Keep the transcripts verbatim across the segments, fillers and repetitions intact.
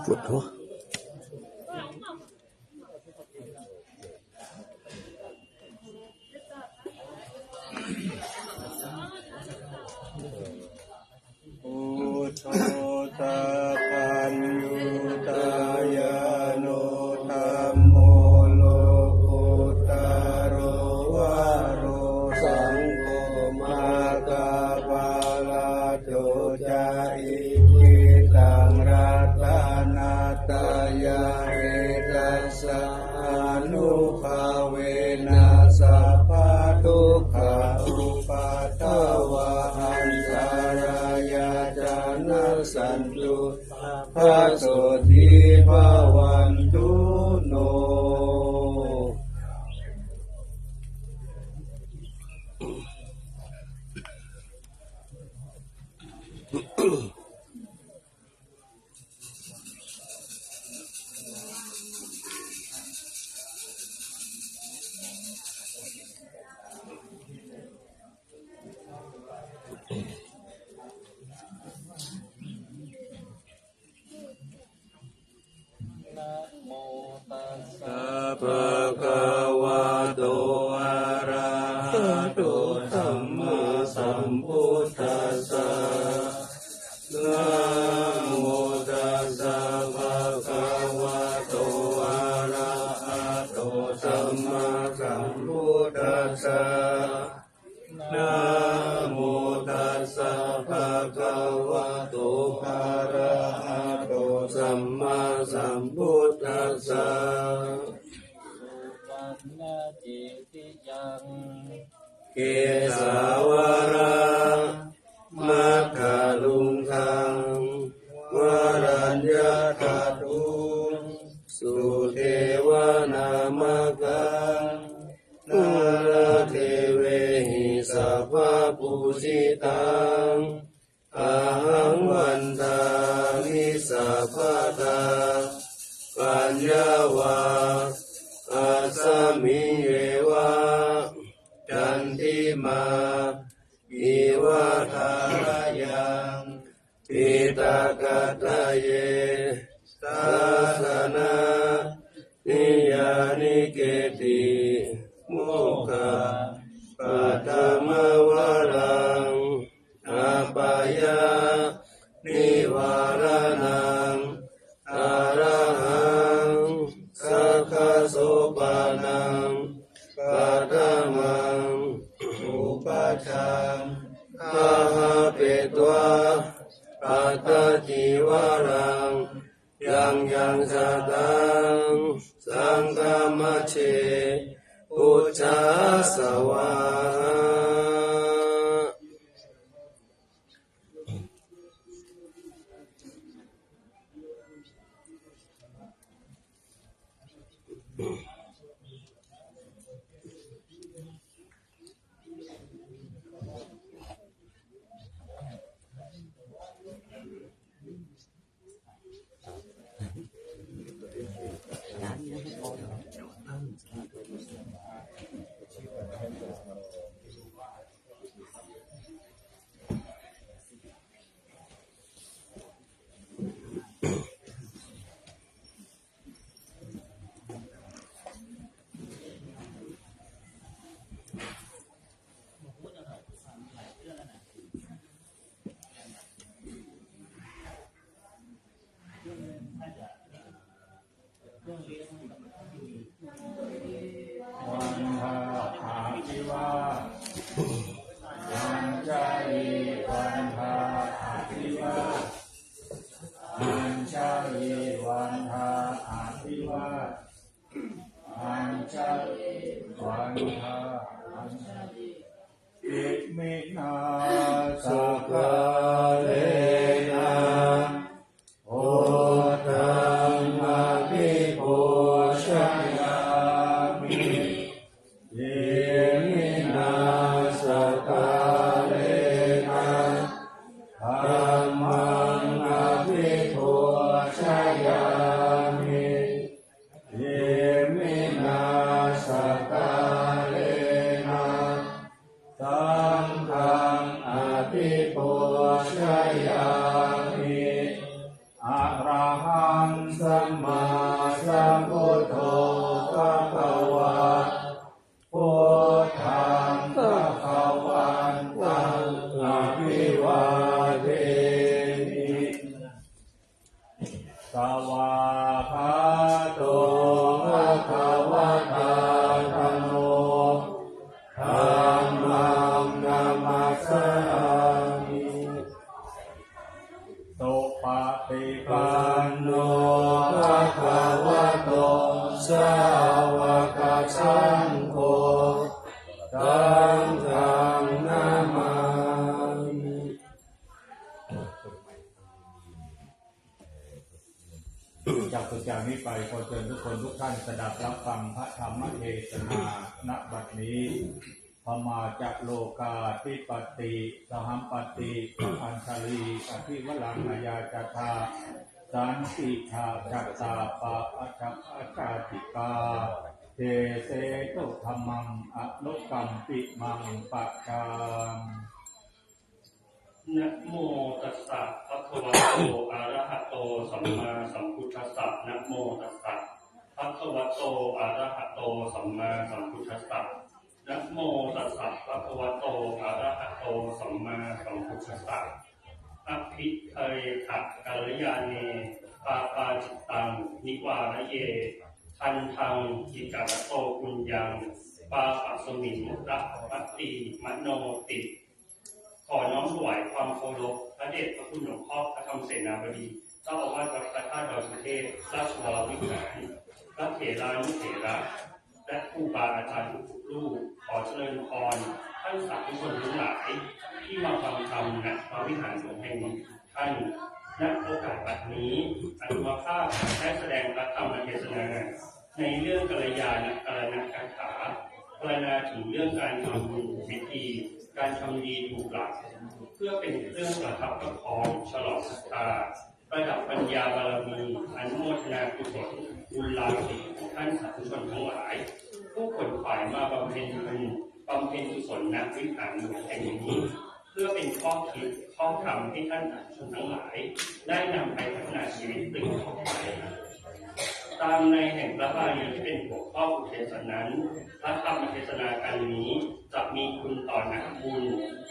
ปวดหัว Buddho sabbaññutañāṇo dhammo lokuttaro varo saṅgho maggaphalaṭṭho ca. Icchitaṃ ratanattayariddhassa ānubhāvena sabbadukkhā upaddavā antarāyā ca nassantu sabbasotthī bhavantu no. Namo tassa bhagavato arahato sammāsambuddhassa. Namo tassa bhagavato arahato sammāsambuddhassa. Namo tassa bhagavato arahato sammāsambuddhassa. Supaṇṇacitiyaṃ kesāvalāmakkhaluṅgaṃ varaññathaddhuṃ sudevanāmakam nāḷadevehi sabbapūjitaṃ ahaṃ vandāmi sabbadā. Paññā vā asmiṃ yeva candimā iva thārayaṃ piṭakattaye dassanāni yāni keci mokkhapathama varaṃ apāyanivāraṇaṃ arahaṃ sakkasopaṇaṃ paṭhamaṃ upajjhaṃ gahapetvā pattacīvaraṃ yaṃ yaṃ jātaṃ saṅghamajjhe pūjāsvā. Vandhā api vā, añjalikandhā api vā, añjalikandhā api vā, añjalikandhā añjali. Iminā sakkārena buddhaṃ abhipūjayāmi. Iminā sakkārena dhammaṃ abhipūjayāmi. Iminā sakkārena saṅghaṃ abhipūjayāmi. Arahaṃ Supaṭipanno bhagavato sāvakasaṅgho, saṅghaṃ namāmi. จากนี้ไปขอเชิญทุกคนทุกท่านสดับรับฟังพระธรรมเทศนา ณ บัดนี้ พระมาจะโลกาธิปติ สหัมปติ อัญชลี อธิวรัง อายาจทา สันติทา จัตตาปะ อัจจาติกา เทเสตุธรรมัง อนุกัมปิมัง ปะชา Namo tassa bhagavato arahato sammāsambuddhassa. Namo tassa bhagavato arahato sammāsambuddhassa. Namo tassa bhagavato arahato sammāsambuddhassa. Abhikkhare kalyāṇe pāpācittaṃ nivāraye, dandaṃ vigatto puññaṃ pāpasmiṃ pahāti manoti. ขอน้อมถวายความเคารพพระเดชพระคุณหลวงพ่อพระธรรมเสนาบดี เจ้าอาวาสวัดพระธาตุดอยสุเทพ ราชวรวิหาร พระเถรานุเถระ และครูบาอาจารย์ทุกๆรูป ขอเจริญพรท่านสาธุชนทั้งหลาย ที่มาฟังธรรมณพระวิหารหลวงแห่งนี้ทุกท่าน ณ โอกาสบัดนี้ อาตมาภาพได้แสดงพระธรรมเทศนา ในเรื่องกัลยาณกรณคาถา พรรณนาถึงเรื่องการทำบุญถูกวิธี การทำดีถูกหลัก เพื่อเป็นเครื่องประคับประคองฉลองศรัทธา ประดับปัญญาบารมี อนุโมทนากุศลบุญลาภีของท่านสาธุชนทั้งหลาย ผู้ขวนขวายมาบำเพ็ญบุญ บำเพ็ญกุศลณวิหารหลวงแห่งนี้ เพื่อเป็นข้อคิดข้อธรรมให้ท่านสาธุชนทั้งหลาย ได้นำไปพัฒนาชีวิตสืบต่อไป ตามในแห่งพระบาลีที่เป็นหัวข้ออุเทศนั้น พระธรรมเทศนาครั้งนี้จะมีคุณต่อนักบุญ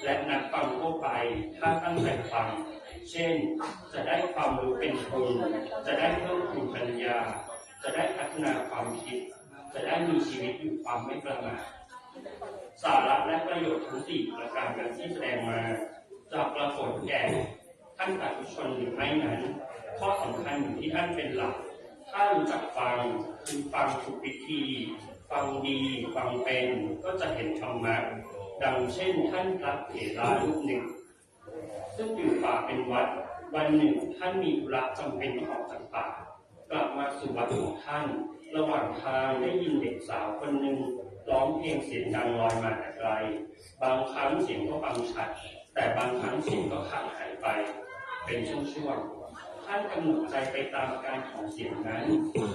และนักฟังทั่วไป ถ้าตั้งใจฟัง เช่น จะได้ความรู้เป็นคุณ จะได้เพิ่มพูนปัญญา จะได้พัฒนาความคิด จะได้มีชีวิตอยู่ความไม่ประมาท สาระและประโยชน์ทั้งสี่ประการดังที่แสดงมา จะปรากฏแก่ท่านสาธุชนหรือไม่นั้น ข้อสำคัญอยู่ที่ท่านเป็นหลัก ถ้ารู้จักฟัง คือฟังถูกวิธี ฟังดี ฟังเป็น ก็จะเห็นธรรมะ ดังเช่นท่านพระเถรารูปหนึ่ง ซึ่งอยู่ป่าเป็นวัด วันหนึ่งท่านมีธุระจำเป็นต้องออกจากป่า กลับมาสู่วัดของท่าน ระหว่างทางได้ยินเด็กสาวคนหนึ่งร้องเพลงเสียงดังลอยมาแต่ไกล บางครั้งเสียงก็ฟังชัด แต่บางครั้งเสียงก็ขาดหายไป เป็นช่วงๆ ท่านกำหนดใจไปตามอาการของเสียงนั้น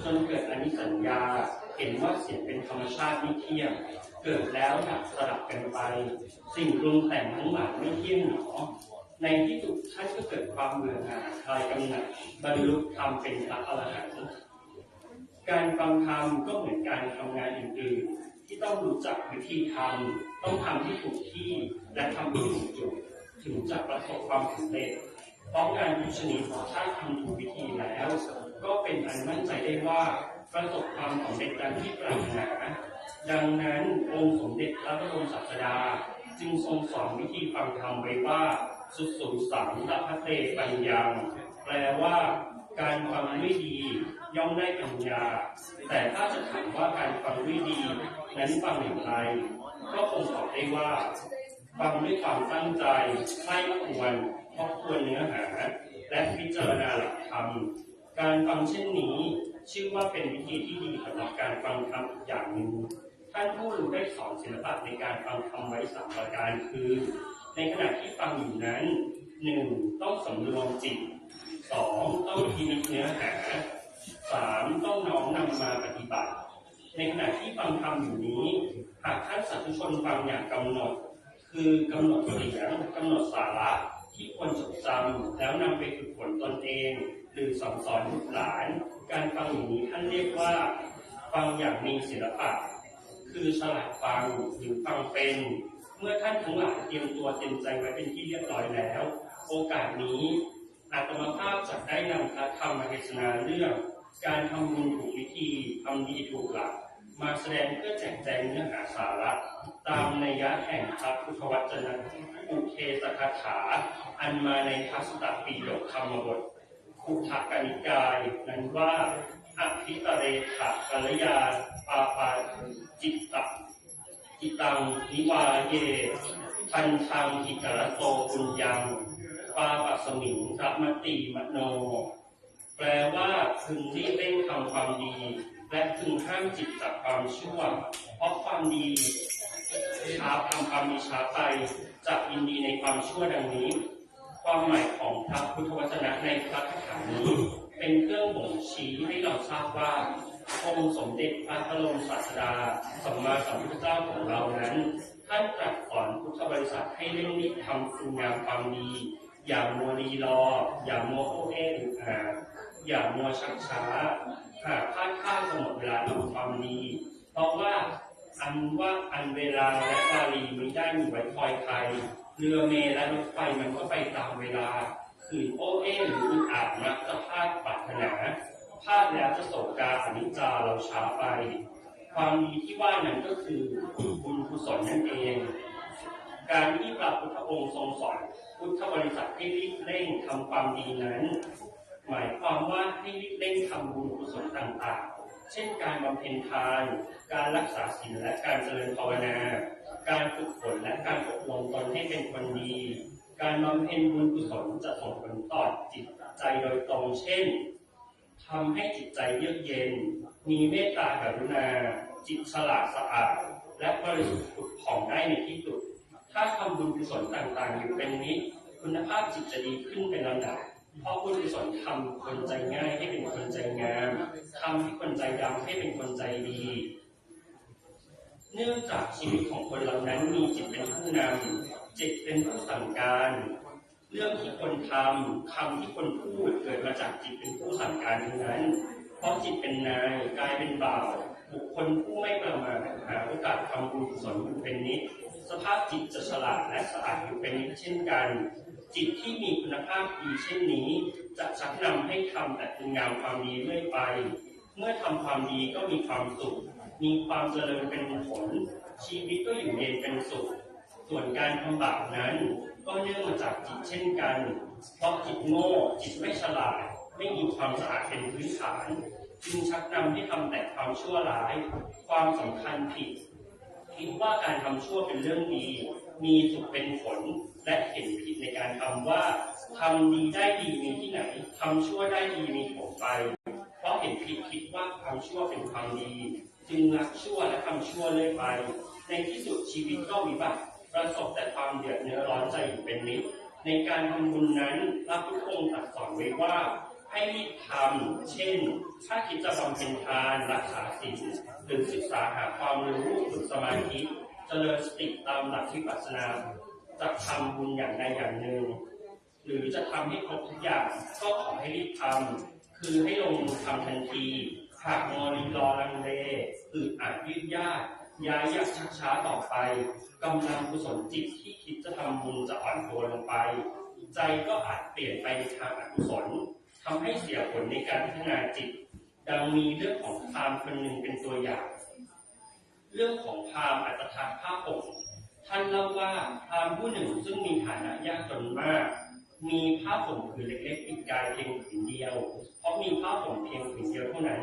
จนเกิดอนิจจัญญา เห็นว่าเสียงเป็นธรรมชาติไม่เที่ยง เกิดแล้วดับสลับกันไป สิ่งปรุงแต่งทั้งหลายไม่เที่ยงหนอ ในที่สุดท่านก็เกิดความเบื่อหน่ายคลายกำหนัด บรรลุธรรมเป็นพระอรหันต์ การฟังธรรมก็เหมือนการทำงานอื่นๆ ที่ต้องรู้จักวิธีทำ ต้องทำให้ถูกที่ และทำให้ถูกจุด ถึงจะประสบความสำเร็จ เพราะงานทุกชนิดถ้าทำถูกวิธีแล้ว ก็เป็นอันมั่นใจได้ว่าประสบความสำเร็จดังที่ปรารถนา ดังนั้นองค์สมเด็จพระบรมศาสดาจึงทรงสอนวิธีฟังธรรมไว้ว่า sususaṃ labhate paññaṃ แปลว่า การฟังด้วยดีย่อมได้ปัญญา แต่ถ้าจะถามว่าการฟังด้วยดีนั้นฟังอย่างไร ก็คงตอบได้ว่า ฟังด้วยความตั้งใจ ใคร่ครวญ ทบทวนเนื้อหา และพิจารณาหลักธรรม การฟังเช่นนี้ ชื่อว่าเป็นวิธีที่ดีสำหรับการฟังธรรมอีกอย่างหนึ่ง ท่านผู้รู้ได้สอนศิลปะในการฟังธรรมไว้สามประการคือ ในขณะที่ฟังอยู่นั้น หนึ่ง ต้องสำรวมจิต สอง ต้องพินิจเนื้อหา สาม ต้องน้อมนำมาปฏิบัติ ในขณะที่ฟังธรรมอยู่นี้ หากท่านสาธุชนฟังอย่างกำหนด คือกำหนดเสียง กำหนดสาระที่ควรจดจำ แล้วนำไปฝึกฝนตนเอง หรือสั่งสอนบุตรหลาน การฟังอย่างนี้ท่านเรียกว่า ฟังอย่างมีศิลปะ คือฉลาดฟังหรือฟังเป็น เมื่อท่านทั้งหลายเตรียมตัวเตรียมใจไว้เป็นที่เรียบร้อยแล้ว โอกาสนี้ อาตมาภาพจะได้นำพระธรรมเทศนาเรื่อง การทำบุญถูกวิธี ทำดีถูกหลัก มาแสดงเพื่อแจกแจงเนื้อหาสาระ ตามนัยยะแห่งพระพุทธวจนะ อุเทศกถา อันมาในพระสุตตปิฎกธรรมบท คุตทกนิกาย นั้นว่า Abhitarekhakalyānapāpajitaṃ jitaṃ nivāye dandaṃ hi karato puññaṃ pāpasmiṃ samati mano. แปลว่าพึงรีบเร่งทำความดี และพึงห้ามจิตจากความชั่ว เพราะความดีช้าทำความดีช้าไป จะยินดีในความชั่วดังนี้ ความหมายของพระพุทธวจนะในพระคาถานี้ เป็นเครื่องบ่งชี้ให้เราทราบว่า องค์สมเด็จพระบรมศาสดาสัมมาสัมพุทธเจ้าของเรานั้น ท่านตรัสสอนพุทธบริษัทให้เร่งรีบทำคุณงามความดี อย่ามัวรีรอ อย่ามัวโอ้เอ้ออืออาอย่ามัวชักช้า หากพลาดท่าจะหมดเวลาทำความดี เพราะว่าอันว่าอันเวลาและวารีมิได้มีไว้คอยใคร เรือเมล์และรถไฟมันก็ไปตามเวลา ขืนโอ้เอ้หรืออึดอัดมักจะพลาดปรารถนา พลาดแล้วจะโศกาอนิจจาเราช้าไป ความดีที่ว่านั้นก็คือบุญกุศลนั่นเอง การที่พระพุทธองค์ทรงสอนพุทธบริษัทให้รีบเร่งทำความดีนั้น หมายความว่าให้รีบเร่งทำบุญกุศลต่างๆ เช่นการบำเพ็ญทาน การรักษาศีลและการเจริญภาวนา การฝึกฝนและการอบรมตนให้เป็นคนดี การบำเพ็ญบุญกุศลจะส่งผลต่อจิตใจโดยตรง เช่น ทำให้จิตใจเยือกเย็น มีเมตตากรุณา จิตฉลาดสะอาด และบริสุทธิ์ผุดผ่องได้ในที่สุด ถ้าทำบุญกุศลต่างๆ อยู่เป็นนิด คุณภาพจิตจะดีขึ้นเป็นลำดับ เพราะบุญกุศลทำคนใจง่ายให้เป็นคนใจงาม ทำให้คนใจดำให้เป็นคนใจดี เนื่องจากชีวิตของคนเรานั้นมีจิตเป็นผู้นำ จิตเป็นผู้สั่งการ เรื่องที่คนทำ คำที่คนพูด เกิดมาจากจิตเป็นผู้สั่งการทั้งนั้น เพราะจิตเป็นนาย กายเป็นบ่าว บุคคลผู้ไม่ประมาทหาโอกาสทำบุญกุศลอยู่เป็นนิด สภาพจิตจะฉลาดและสะอาดอยู่เป็นนิดเช่นกัน จิตที่มีคุณภาพดีเช่นนี้ จะชักนำให้ทำแต่คุณงามความดีเรื่อยไป เมื่อทำความดีก็มีความสุข มีความเจริญเป็นผล ชีวิตก็อยู่เย็นเป็นสุข ส่วนการทำบาปนั้น ก็เนื่องมาจากจิตเช่นกัน เพราะจิตโง่ จิตไม่ฉลาด ไม่มีความสะอาดเป็นพื้นฐาน จึงชักนำให้ทำแต่ความชั่วร้าย ความสำคัญผิด คิดว่าการทำชั่วเป็นเรื่องดี มีสุขเป็นผล และเห็นผิดในการทำว่า ทำดีได้ดีมีที่ไหน ทำชั่วได้ดีมีถมไป เพราะเห็นผิดคิดว่าความชั่วเป็นความดี จึงรักชั่วและทำชั่วเรื่อยไป ในที่สุดชีวิตก็วิบัติ ประสบแต่ความเดือดเนื้อร้อนใจอยู่เป็นนิด ในการทำบุญนั้น พระพุทธองค์ตรัสสอนไว้ว่า ให้รีบทำ เช่น ถ้าคิดจะบำเพ็ญทาน รักษาศีล หรือศึกษาหาความรู้ ฝึกสมาธิ เจริญสติตามหลักวิปัสสนา จะทำบุญอย่างใดอย่างหนึ่ง หรือจะทำให้ครบทุกอย่าง ก็ขอให้รีบทำ คือให้ลงมือทำทันที หากมัวรีรอลังเล อึดอัดยืดยาด ย้ายยากชักช้าต่อไป กำลังกุศลจิตที่คิดจะทำบุญจะอ่อนตัวลงไป ใจก็อาจเปลี่ยนไปในทางอกุศล ทำให้เสียผลในการพัฒนาจิต ดังมีเรื่องของพราหมณ์คนหนึ่งเป็นตัวอย่าง เรื่องของพราหมณ์อัตถทาผ้าห่ม ท่านเล่าว่าพราหมณ์ผู้หนึ่งซึ่งมีฐานะยากจนมาก มีผ้าห่มผืนเล็กๆ ติดกายเพียงผืนเดียว เพราะมีผ้าห่มเพียงผืนเดียวเท่านั้น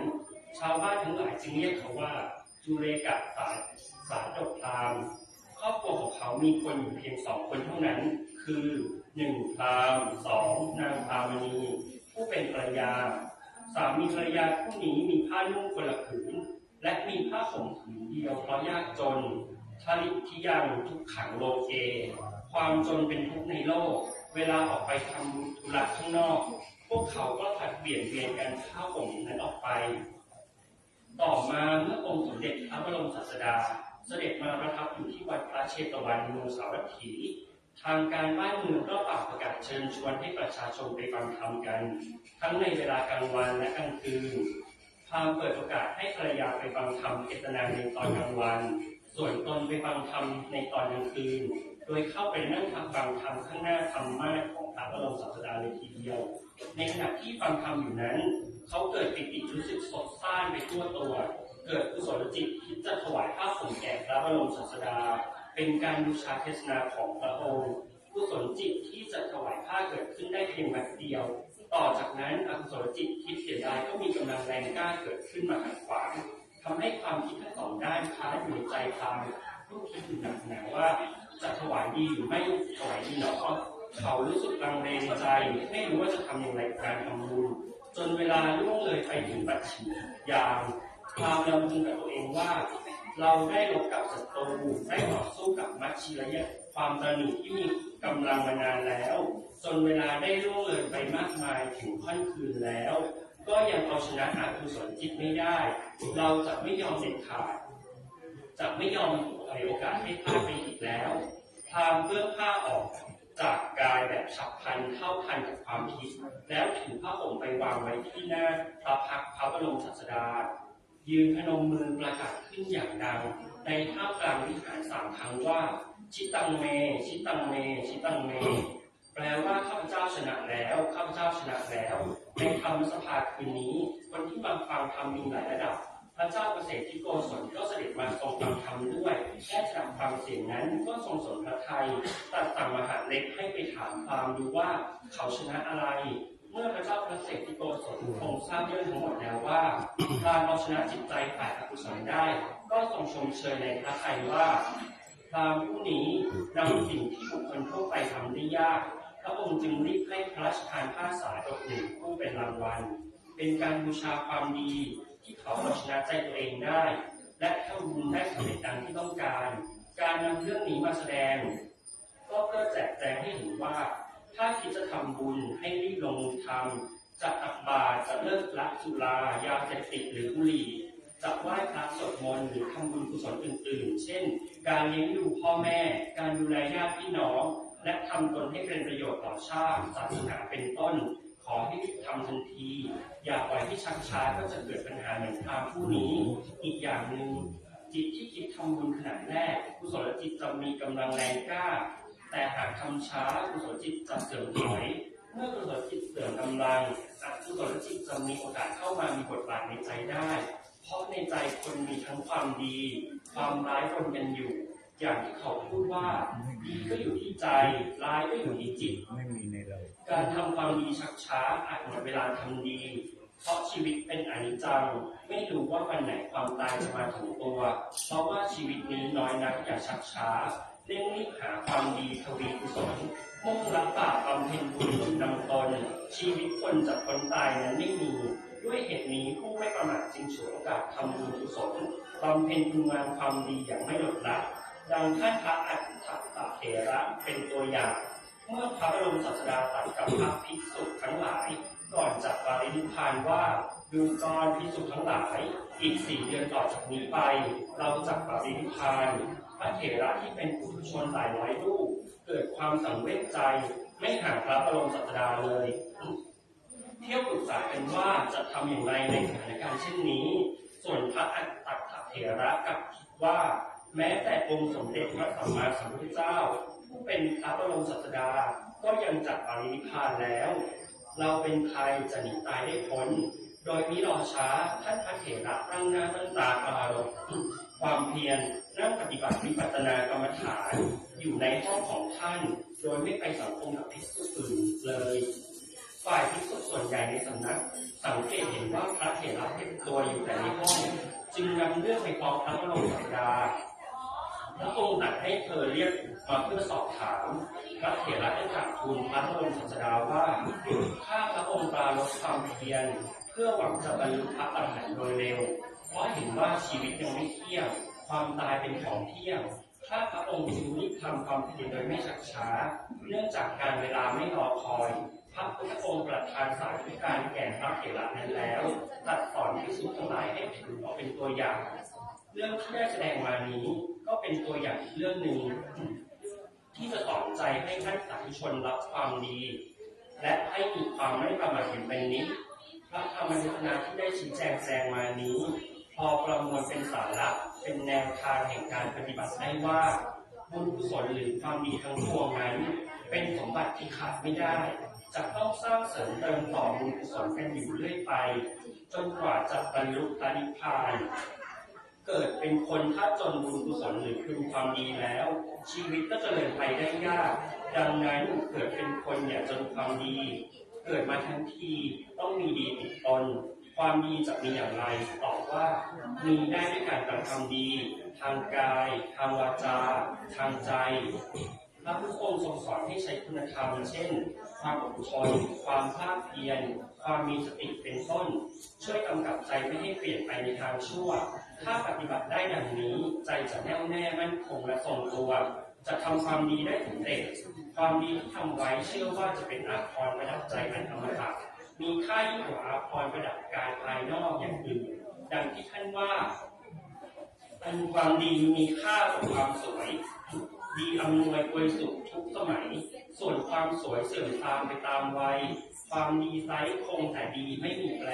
ชาวบ้านทั้งหลายจึงเรียกเขาว่า จุเรกะสาสาดกพราหมณ์ ครอบครัวของเขามีคนอยู่เพียงสองคนเท่านั้น คือหนึ่งพราหมณ์ สองนางพราหมณี ผู้เป็นภรรยา สามีภรรยาคู่นี้มีผ้านุ่งคนละผืน และมีผ้าห่มผืนเดียวเพราะยากจน ทริทิยังทุกขังโลเก ความจนเป็นทุกข์ในโลก เวลาออกไปทำธุระข้างนอก พวกเขาก็ผลัดเปลี่ยนเวียนกันผ้าห่มนั้นออกไป ต่อมาเมื่อองค์สมเด็จพระบรมศาสดา เสด็จมาประทับอยู่ที่วัดพระเชตวันเมืองสาวัตถี ทางการบ้านเมืองก็เป่าประกาศเชิญชวนให้ประชาชนไปฟังธรรมกัน ทั้งในเวลากลางวันและกลางคืน พราหมณ์เปิดโอกาสให้ภรรยาไปฟังธรรมเทศนาในตอนกลางวัน ส่วนตนไปฟังธรรมในตอนกลางคืน โดยเข้าไปนั่งฟังธรรมข้างหน้าธรรมาสน์ของพระบรมศาสดาเลยทีเดียว ในขณะที่ฟังธรรมอยู่นั้น เขาเกิดปีติรู้สึกสดซ่านไปทั่วตัว เกิดกุศลจิตคิดจะถวายผ้าห่มแก่พระบรมศาสดา เป็นการบูชาเทศนาของพระองค์ กุศลจิตที่จะถวายผ้าเกิดขึ้นได้เพียงแวบเดียว ต่อจากนั้นอกุศลจิตคิดเสียดายก็มีกำลังแรงกล้าเกิดขึ้นมาขัดขวาง ทำให้ความคิดทั้งสองด้านค้าอยู่ในใจพราหมณ์ผู้คิดอยู่หนักหนาว่าจะถวายดีหรือไม่ถวายดีหนอ เขารู้สึกลังเลในใจ ไม่รู้ว่าจะทำอย่างไรกับการทำบุญ จนเวลาล่วงเลยไปถึงปัจฉิมยาม พราหมณ์รำพึงกับตัวเองว่า เราได้รบกับศัตรู ได้ต่อสู้กับมัจฉิรยะ ความตระหนี่ที่มีกำลังมานานแล้ว จนเวลาได้ล่วงเลยไปมากมายถึงค่ำคืนแล้ว ก็ยังเอาชนะอกุศลจิตไม่ได้ เราจะไม่ยอมเด็ดขาด จะไม่ยอมปล่อยโอกาสให้พลาดไปอีกแล้ว พราหมณ์เพิ่งผ้าออกจากกายแบบฉับพลันเท่าทันกับความคิด แล้วถือผ้าห่มไปวางไว้ที่หน้าพระพักตร์พระบรมศาสดา ยืนพนมมือประกาศขึ้นอย่างดัง ในท่ามกลางวิหารสามครั้งว่า Jitaṃ me, jitaṃ me, jitaṃ me แปลว่าข้าพเจ้าชนะแล้ว ข้าพเจ้าชนะแล้ว ในธรรมสภาคืนนี้ คนที่มาฟังธรรมมีหลายระดับ พระเจ้าประเสริฐที่โกศลก็เสด็จมาทรงฟังธรรมด้วย แค่ระดับฟังเสียงนั้นก็ทรงสนพระทัย ตรัสสั่งมหาดเล็กให้ไปถามพราหมณ์ดูว่าเขาชนะอะไร เมื่อพระเจ้าประเสริฐที่โกศลทรงทราบเรื่องทั้งหมดแล้วว่าพราหมณ์เอาชนะจิตใจฝ่ายอกุศลได้ ก็ทรงชมเชยในพระทัยว่า พราหมณ์ผู้นี้นำสิ่งที่บุคคลทั่วไปทำได้ยาก พระองค์จึงรีบให้พระราชทานผ้าสาดอกหนึ่งคู่เป็นรางวัล เป็นการบูชาความดีที่เขาเอาชนะใจตัวเองได้ และทำบุญได้สำเร็จดังที่ต้องการ การนำเรื่องนี้มาแสดง ก็เพื่อแจกแจงให้เห็นว่า ถ้าคิดจะทำบุญให้รีบลงมือทำ จะตักบาตร จะเลิกละสุรา ยาเสพติดหรือบุหรี่ จะไหว้พระสวดมนต์หรือทำบุญกุศลอื่นๆ เช่น การเลี้ยงดูพ่อแม่ การดูแลญาติพี่น้อง และทำตนให้เป็นประโยชน์ต่อชาติ ศาสนาเป็นต้น ขอให้รีบทำทันที อย่าปล่อยให้ชักช้าก็จะเกิดปัญหาเหมือนพราหมณ์ผู้นี้ อีกอย่างหนึ่ง จิตที่คิดทำบุญขณะแรก กุศลจิตจะมีกำลังแรงกล้า แต่หากทำช้า กุศลจิตจะเสื่อมถอย เมื่อกุศลจิตเสื่อมกำลัง อกุศลจิตจะมีโอกาสเข้ามามีบทบาทในใจได้ เพราะในใจคนมีทั้งความดี ความร้ายปนกันอยู่ อย่างที่เขาพูดว่า ดีก็อยู่ที่ใจ ร้ายก็อยู่ที่จิต ไม่มีในเรา การทำความดีชักช้าอาจหมดเวลาทำดี เพราะชีวิตเป็นอนิจจัง ไม่รู้ว่าวันไหนความตายจะมาถึงตัว เพราะว่าชีวิตนี้น้อยนัก อย่าชักช้า เร่งรีบหาความดี ทวีกุศล มุ่งละบาปบำเพ็ญบุญจนนำตน ชีวิตคนจะพ้นตายนั้นไม่มี ด้วยเหตุนี้ผู้ไม่ประมาทจึงฉวยโอกาสทำบุญกุศล บำเพ็ญคุณงามความดีอย่างไม่ลดละ ดังท่านพระอัฏฐเถระเป็นตัวอย่าง เมื่อพระบรมศาสดาตรัสกับพระภิกษุทั้งหลาย ก่อนจะปรินิพพานว่า ดูกรภิกษุทั้งหลาย อีกสี่เดือนต่อจากนี้ไป เราจะปรินิพพาน พระเถระที่เป็นปุถุชนหลายร้อยรูป เกิดความสังเวชใจ ไม่ห่างพระบรมศาสดาเลย เที่ยวปรึกษากันว่าจะทำอย่างไรในสถานการณ์เช่นนี้ ส่วนพระอัฏฐเถระกลับคิดว่า แม้แต่องค์สมเด็จพระสัมมาสัมพุทธเจ้า ผู้เป็นพระบรมศาสดา ก็ยังจะปรินิพพานแล้ว เราเป็นใครจะหนีตายได้พ้น โดยมิรอช้า ท่านพระเถระตั้งหน้าตั้งตาปรารภความเพียร นั่งปฏิบัติวิปัสสนากรรมฐาน อยู่ในห้องของท่าน โดยไม่ไปสังคมกับภิกษุอื่นเลย ฝ่ายภิกษุส่วนใหญ่ในสำนัก สังเกตเห็นว่าพระเถระเก็บตัวอยู่แต่ในห้อง จึงนำเรื่องไปฟ้องพระบรมศาสดา พระองค์ตรัสให้เธอเรียกมาเพื่อสอบถาม พระเถระได้กราบทูลพระบรมศาสดาว่า ข้าพระองค์ปรารภความเพียร เพื่อหวังจะบรรลุพระอรหันต์โดยเร็ว เพราะเห็นว่าชีวิตยังไม่เที่ยง ความตายเป็นของเที่ยง ข้าพระองค์จึงรีบทำความเพียรโดยไม่ชักช้า เนื่องจากกาลเวลาไม่รอคอย พระพุทธองค์ประทานสาธุการแก่พระเถระนั้นแล้ว ตรัสสอนภิกษุทั้งหลายให้ถือเอาเป็นตัวอย่าง เรื่องที่ได้แสดงมานี้ก็เป็นตัวอย่างอีกเรื่องหนึ่ง ที่จะสอนใจให้ท่านสาธุชนรับความดี และให้มีความไม่ประมาทอย่างเป็นนิจ พระธรรมเทศนาที่ได้ชี้แจงแสดงมานี้ พอประมวลเป็นสาระ เป็นแนวทางแห่งการปฏิบัติได้ว่า บุญกุศลหรือความดีทั้งปวงนั้น เป็นสมบัติที่ขาดไม่ได้ จะต้องสร้างเสริมเติมต่อบุญกุศลกันอยู่เรื่อยไป จนกว่าจะบรรลุพระนิพพาน เกิดเป็นคนถ้าจนบุญกุศลหรือคุณความดีแล้ว ชีวิตก็จะเดินไปได้ยาก ดังนั้นเกิดเป็นคนอย่าจนความดี เกิดมาทั้งทีต้องมีดีติดตน ความดีจะมีอย่างไร ตอบว่ามีได้ด้วยการกระทำดี ทางกาย ทางวาจา ทางใจ พระพุทธองค์ทรงสอนให้ใช้คุณธรรม เช่น ความอดทน ความภาคเพียร ความมีสติเป็นต้น ช่วยกำกับใจไม่ให้เปลี่ยนไปในทางชั่ว ถ้าปฏิบัติได้ดังนี้ ใจจะแน่วแน่มั่นคงและทรงตัว จะทำความดีได้สำเร็จ ความดีที่ทำไว้เชื่อว่าจะเป็นอาภรณ์ประดับใจอันอมตะ มีค่ายิ่งกว่าอาภรณ์ประดับกายภายนอกอย่างอื่น ดังที่ท่านว่า อันความดีมีค่ากว่าความสวย ดีอำนวยอวยสุขทุกสมัย ส่วนความสวยเสื่อมทรามไปตามวัย ความดีไซร้คงแต่ดีไม่มีแปร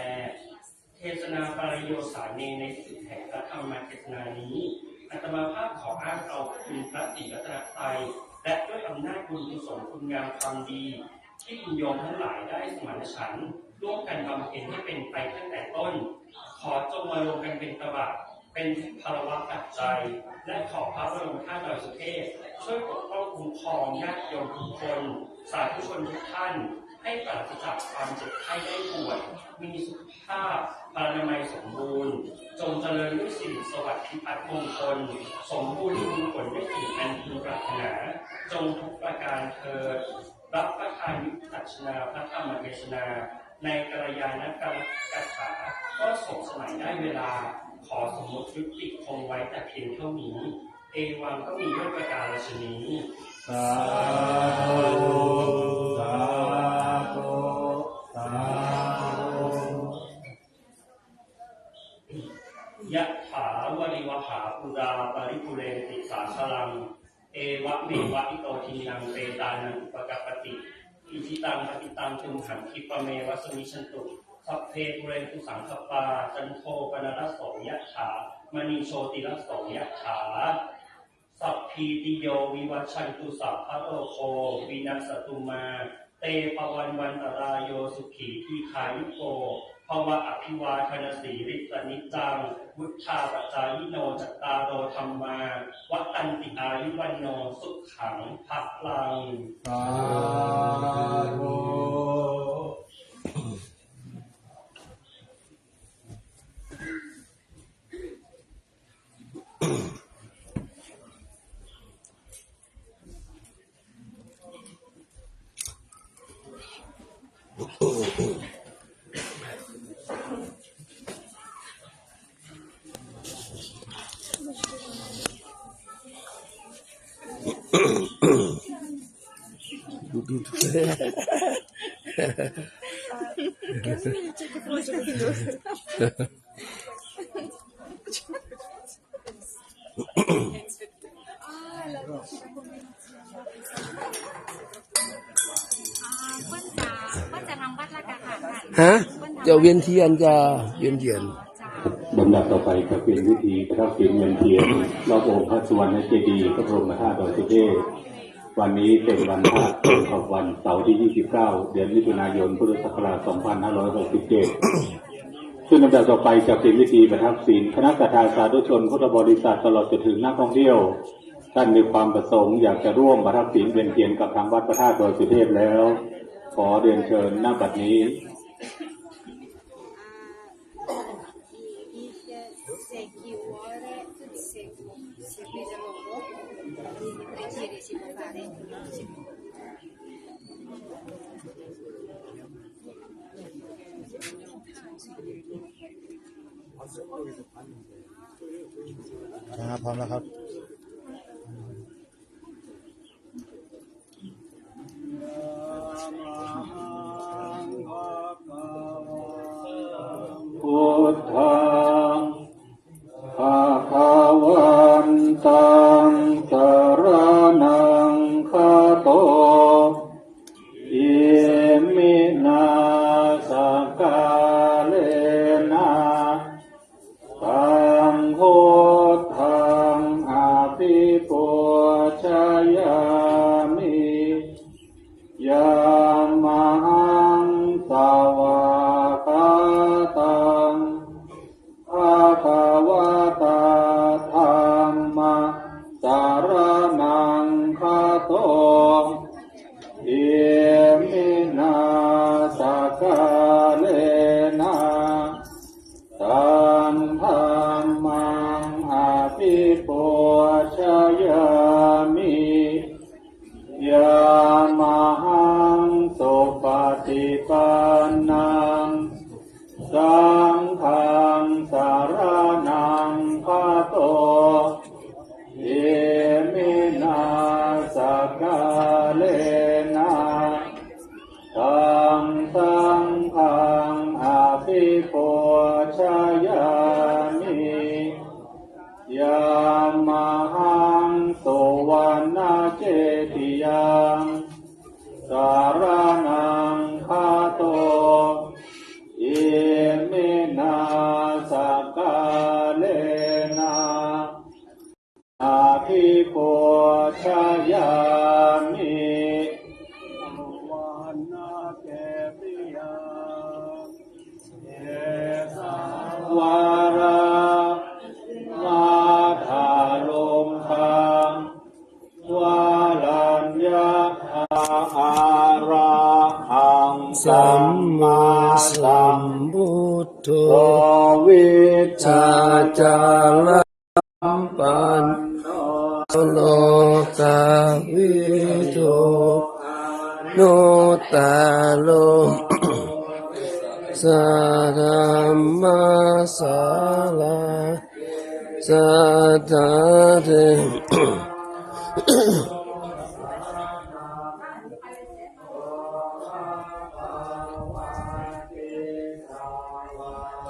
เทศนาปริโยสาเน ในสุดแห่งพระธรรมเทศนานี้ อาตมาภาพขออ้างเอาคุณพระศรีรัตนตรัย และด้วยอำนาจบุญกุศลคุณงามความดี ที่คุณโยมทั้งหลายได้สมานฉันท์ร่วมกันบำเพ็ญให้เป็นไปตั้งแต่ต้น ขอจงมารวมกันเป็นตบะ เป็นพลวะปัจจัย และขอพระบรมธาตุดอยสุเทพช่วยปกป้องคุ้มครองญาติโยมทุกคน สาธุชนทุกท่าน ให้ปราศจากความเจ็บไข้ได้ป่วย มีสุขภาพพลานามัยสมบูรณ์ จงเจริญด้วยสิริสวัสดิ์พิพัฒน์มงคล สมบูรณ์มีผลในสิ่งอันพึงปรารถนา จงทุกประการเทอญ รับประทานวิปัสสนาพระธรรมเทศนา ในกัลยาณกาถาก็สมสมัยได้เวลา ขอสมมติยุติคงไว้แต่เพียงเท่านี้ เอวังก็มีด้วยประการฉะนี้ สาธุ สาธุ สาธุ Yathā vārivahā pūrā paripūrenti sāgaraṃ, evameva ito dinnaṃ petānaṃ upakappati. Icchitaṃ patthitaṃ tumhaṃ khippameva samijjhatu, sabbe pūrentu saṅkappā, cando paṇṇaraso yathā, maṇi jotiraso yathā. Sabbītiyo vivajjantu, sabbarogo vinassatu, mā te bhavatvantarāyo, sukhī dīghāyuko bhava. Abhivādanasīlissa niccaṃ vuḍḍhāpacāyino, cattāro dhammā vaḍḍhanti, āyu vaṇṇo sukhaṃ balaṃ. Sādhu. ฮะ จะเวียนเทียน จะเวียนเทียน ลำดับต่อไปจะเป็นพิธีประทักษิณเวียนเทียนรอบองค์พระสุวรรณเจดีย์พระบรมธาตุดอยสุเทพ วันนี้เป็นวันพระตรงกับวันเสาร์ที่ ยี่สิบเก้า เดือนมิถุนายน พุทธศักราช สองพันห้าร้อยหกสิบเจ็ด ซึ่งลำดับต่อไปจะเป็นพิธีประทักษิณ คณะศรัทธาสาธุชนพุทธบริษัท ตลอดจนถึงนักท่องเที่ยว ท่านมีความประสงค์อยากจะร่วมประทักษิณเวียนเทียนกับทางวัดพระธาตุดอยสุเทพแล้ว ขอเรียนเชิญ ณ บัดนี้ ครับ พร้อมแล้วครับ Buddhaṃ bhagavantaṃ saraṇaṃ gato. Iminā sakkārena taṃ buddhaṃ abhipūjayāmi. Yamhaṃ svākkhātaṃ bhagavatā paṭipannaṃ saṅghaṃ saraṇaṃ gato. Iminā sakkārena taṃ saṅghaṃ abhipūjayāmi. Yāmahaṃ suvaṇṇaṃ cetiyaṃ saraṇaṃ gato, iminā sakkārena abhipūjayāmi. Suvaṇṇaṃ cetiyaṃ etāvatā ca amhehi, sīse sāvakā sāmaggā, arahaṃ sammāsambuddho vijjācaraṇasampanno lokavidū anuttaro saddhammasārathi satthā de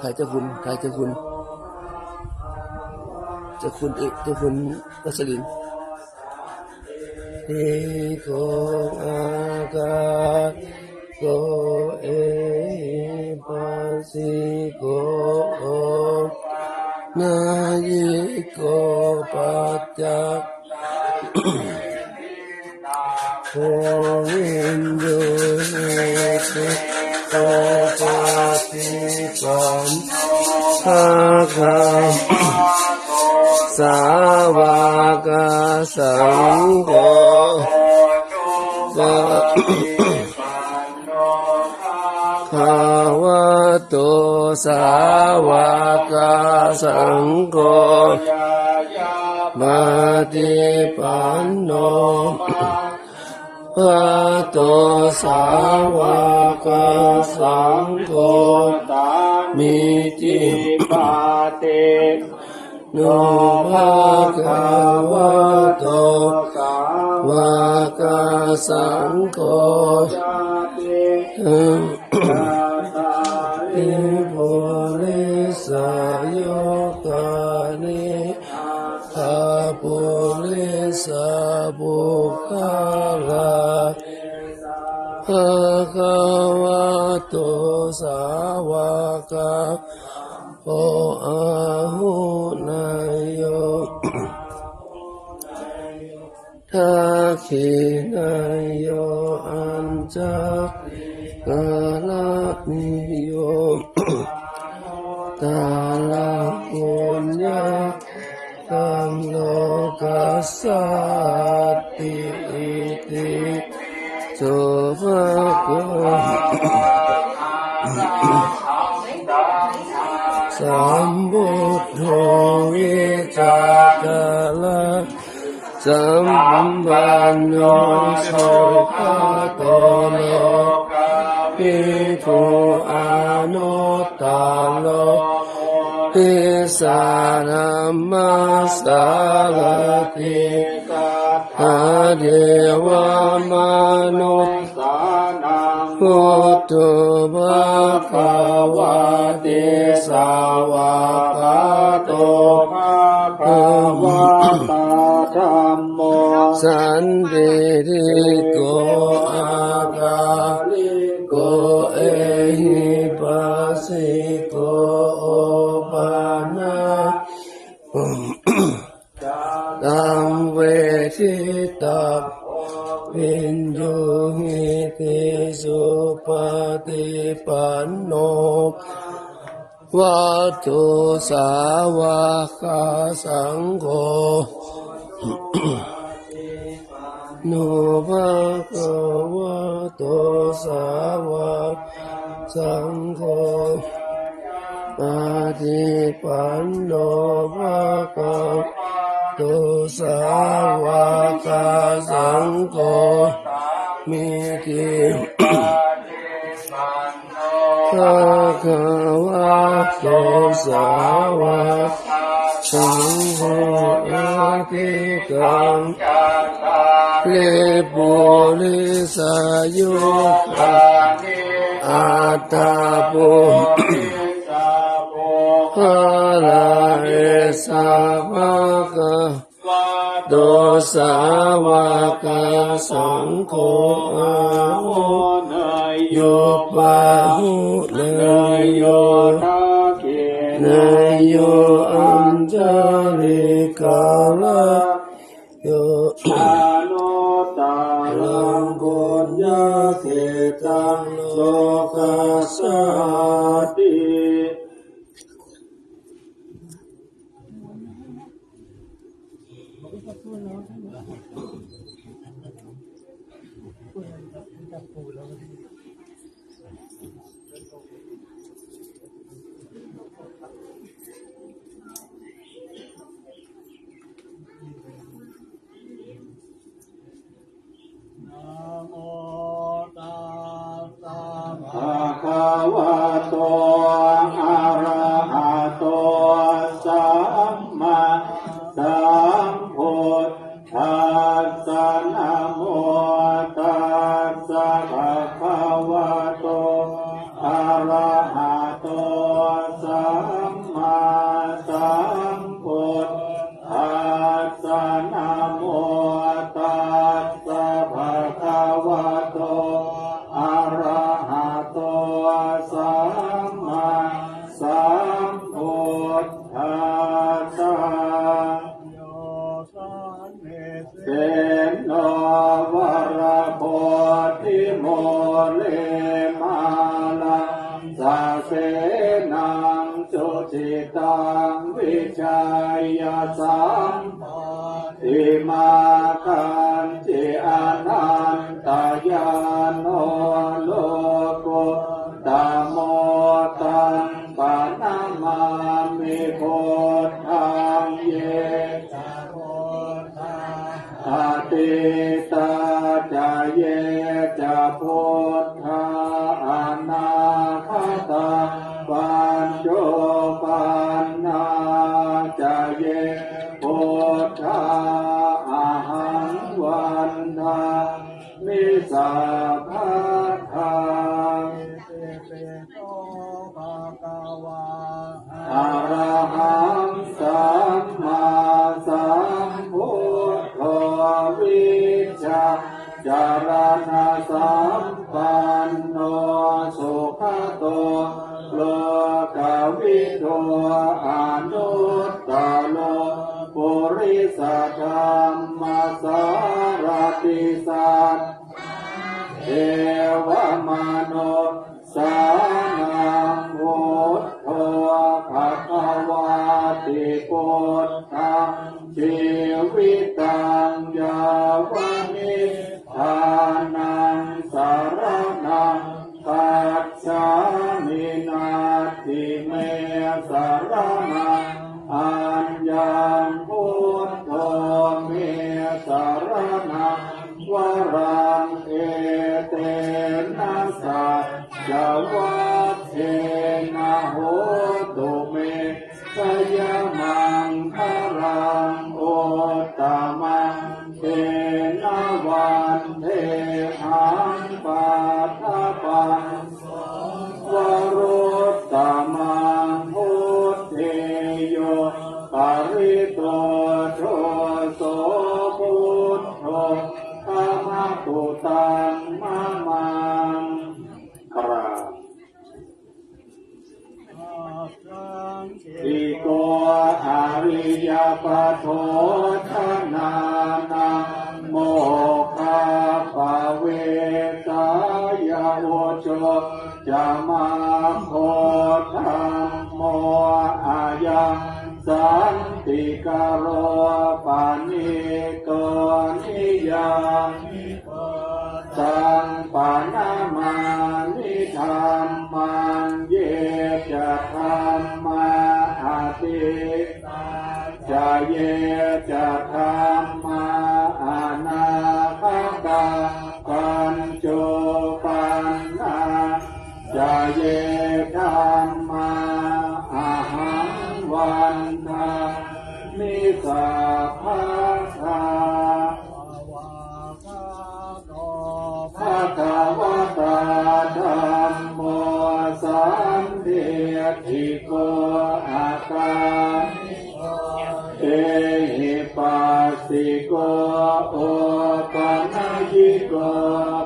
ใครเจ้าคุณ ใครเจ้าคุณ เจ้าคุณเอก เจ้าคุณวัชรินทร์ Iko ākāriko ehipassiko opanayiko paccattaṃ veditabbo viññūhīti. Supaṭipanno bhagavato sāvakasaṅgho, bhagavato sāvakasaṅgho, paṭipanno bhagavato sāvakasaṅgho, sāmīcipaṭi no bhagavato sāvakasaṅgho, yadidaṃ cattāri purisayugāni aṭṭha purisapuggalā, bhagavato sāvaka o āhuneyyo, dakkhiṇeyyo, añjalikaraṇīyo, anuttaraṃ puññakkhettaṃ lokassāti. Itipi so bhagavā arahaṃ sammāsambuddho vijjācaraṇasampanno sugato lokavidū anuttaro purisadammasārathi satthā devamanussānaṃ buddho bhagavāti. Svākkhāto bhagavatā dhammo sandiṭṭhiko akāliko ehipassiko opanayiko paccattaṃ veditabbo viññūhīti. Supaṭipanno bhagavato sāvakasaṅgho, no bhagavato sāvakasaṅgho, paṭipanno bhagavato sāvakasaṅgho, sāmīci Bhagavato sāvakasaṅgho, ādikkam puri purisayu atta pu puggalā, esa bhagavato sāvakasaṅgho, āhuneyyo pāhuneyyo dakkhiṇeyyo añjalikara yo anuttaraṃ puññakkhettaṃ lokassāti. Namo tassa bhagavato arahato sammāsambuddhassa. Namo tassa bhagavato arahato sammāsambuddhassa. Namo tassa bhagavato arahato sammāsambuddhassa. Yo sannisinno varabodhimūle māraṃ sasenaṃ sujitaṃ vijeyya sampādhi, mā kañci anantañāṇo lokuttamo, taṃ paṇamāmi buddhaṃ. Ye ca buddhā atītā ca, ye ca buddhā anāgatā, paccuppannā ca ye buddhā, ahaṃ vandāmi sabbadā. Arahaṃ sammāsambuddho vijjācaraṇasampanno sugato lokavidū anuttaro purisadammasārathi satthā devamanussānaṃ buddho bhagavāti. Buddhaṃ jīvitaṃ yāva nibbānaṃ saraṇaṃ gacchāmi. Natthi me saraṇaṃ aññaṃ, buddho me saraṇaṃ varaṃ. Etena saccavajjena hotu me jayamaṅgalaṃ. Uttamaṅgena vandehaṃ pādapaṃ varuttamaṃ. Buddhe yo khalito doso, buddho khamatu taṃ mamaṃ. กราบ Iko ariyapatho janānaṃ mokkhappavesāya, ujū ca maggo dhammo ayaṃ santikaro paṇīto niyyāniko. Taṃ paṇamāmi dhammaṃ, ye ca dhammā atītā ca, ye ca dhammā anāgatā, paccuppannā ca ye dhammā ahaṃ vandāmi sabbadā. Bhagavatā dhammo sandiṭṭhiko akāliko ehipassiko opanayiko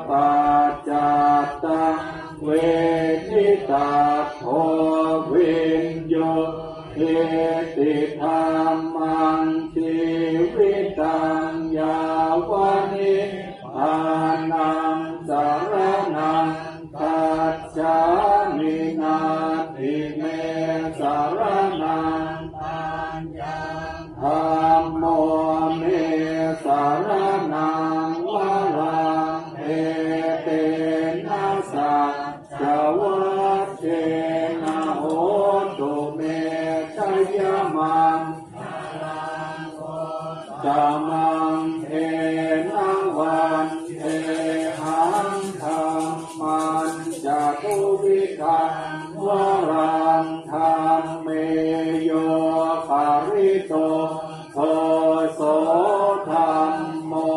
paccattaṃ veditabbo viññūhīti. Dhammaṃ jīvitaṃ yāva nibbānaṃ saraṇaṃ gacchāmi. Natthi me saraṇaṃ aññaṃ, dhammo me saraṇaṃ varaṃ, etena saccavajjena hotu me jayamaṅgalaṃ. Uttamaṅgena vandehaṃ dhammañca duvidhaṃ varaṃ, dhamme yo khalito doso, dhammo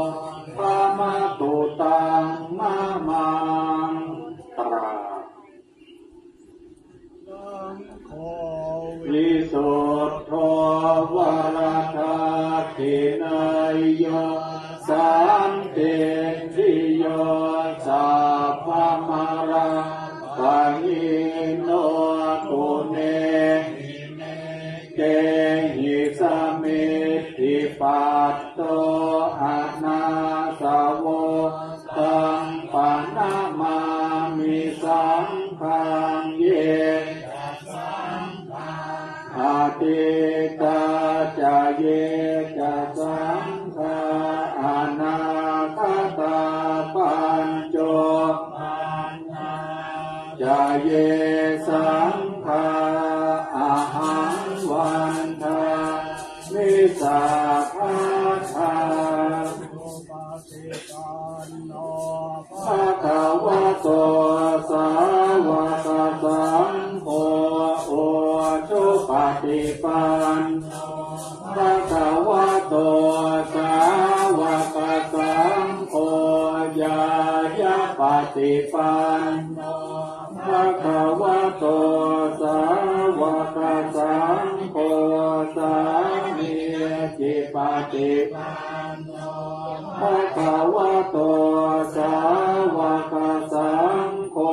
khamatu taṃ mamaṃ. กราบ visuddho varadakkhiṇeyyo sandiṭṭhiyo sabbamalappahīno guṇehi nekehi samiddhipatto anāsavo taṃ paṇamāmi saṅghaṃ. Ye ca saṅghā atītā ca ye ca saṅghā anāgatā paccuppannā ca ye saṅghā ahaṃ vandāmi sabbadā. Bhagavato sāvakasaṅgho ujupaṭipanno, bhagavato sāvakasaṅgho ñāyapaṭipanno, bhagavato sāvakasaṅgho sāmīcipaṭipanno, bhagavato sāvakasaṅgho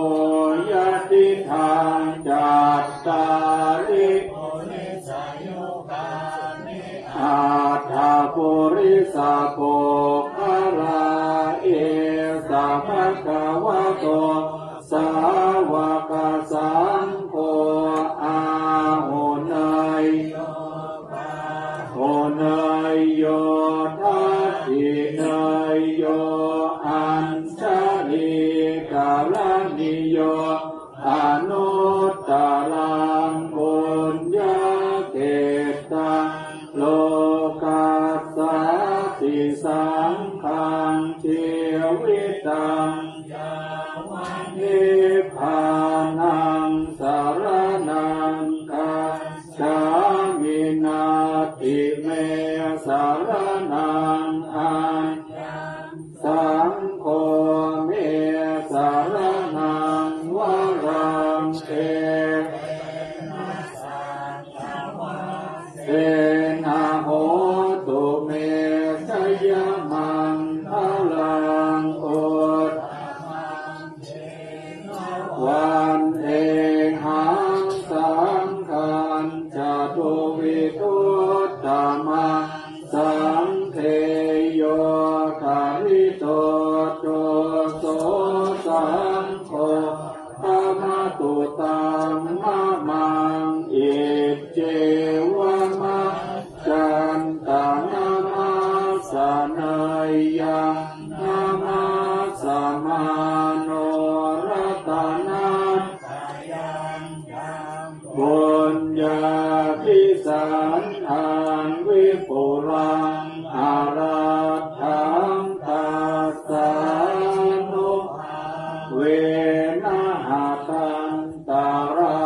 yadidaṃ cattāri aṭṭha purisapuggalā, esa bhagavato sāvakasaṅgho āhuneyyo pāhuneyyo dakkhiṇeyyo añjalikaraṇīyo anuttaraṃ puññakkhettaṃ lokassāti. Saṅghaṃ jīvitaṃ yāva nibbānaṃ saraṇaṃ gacchāmi. Natthi me saraṇaṃ aññaṃ, saṅgho me saraṇaṃ varaṃ, etena saccavajjena hotu me jayamaṅgalaṃ. Uttamaṅgena vandehaṃ saṅghañca duvidhuttamaṃ, saṅghe yo khalito doso, saṅgho khamatu taṃ mamaṃ. Iccevam majjhattaṃ namassaneyyaṃ, namassamāno ratanattayaṃ, puññābhisandaṃ vipulaṃ arattaṃ, tassānubhāvena hatantarā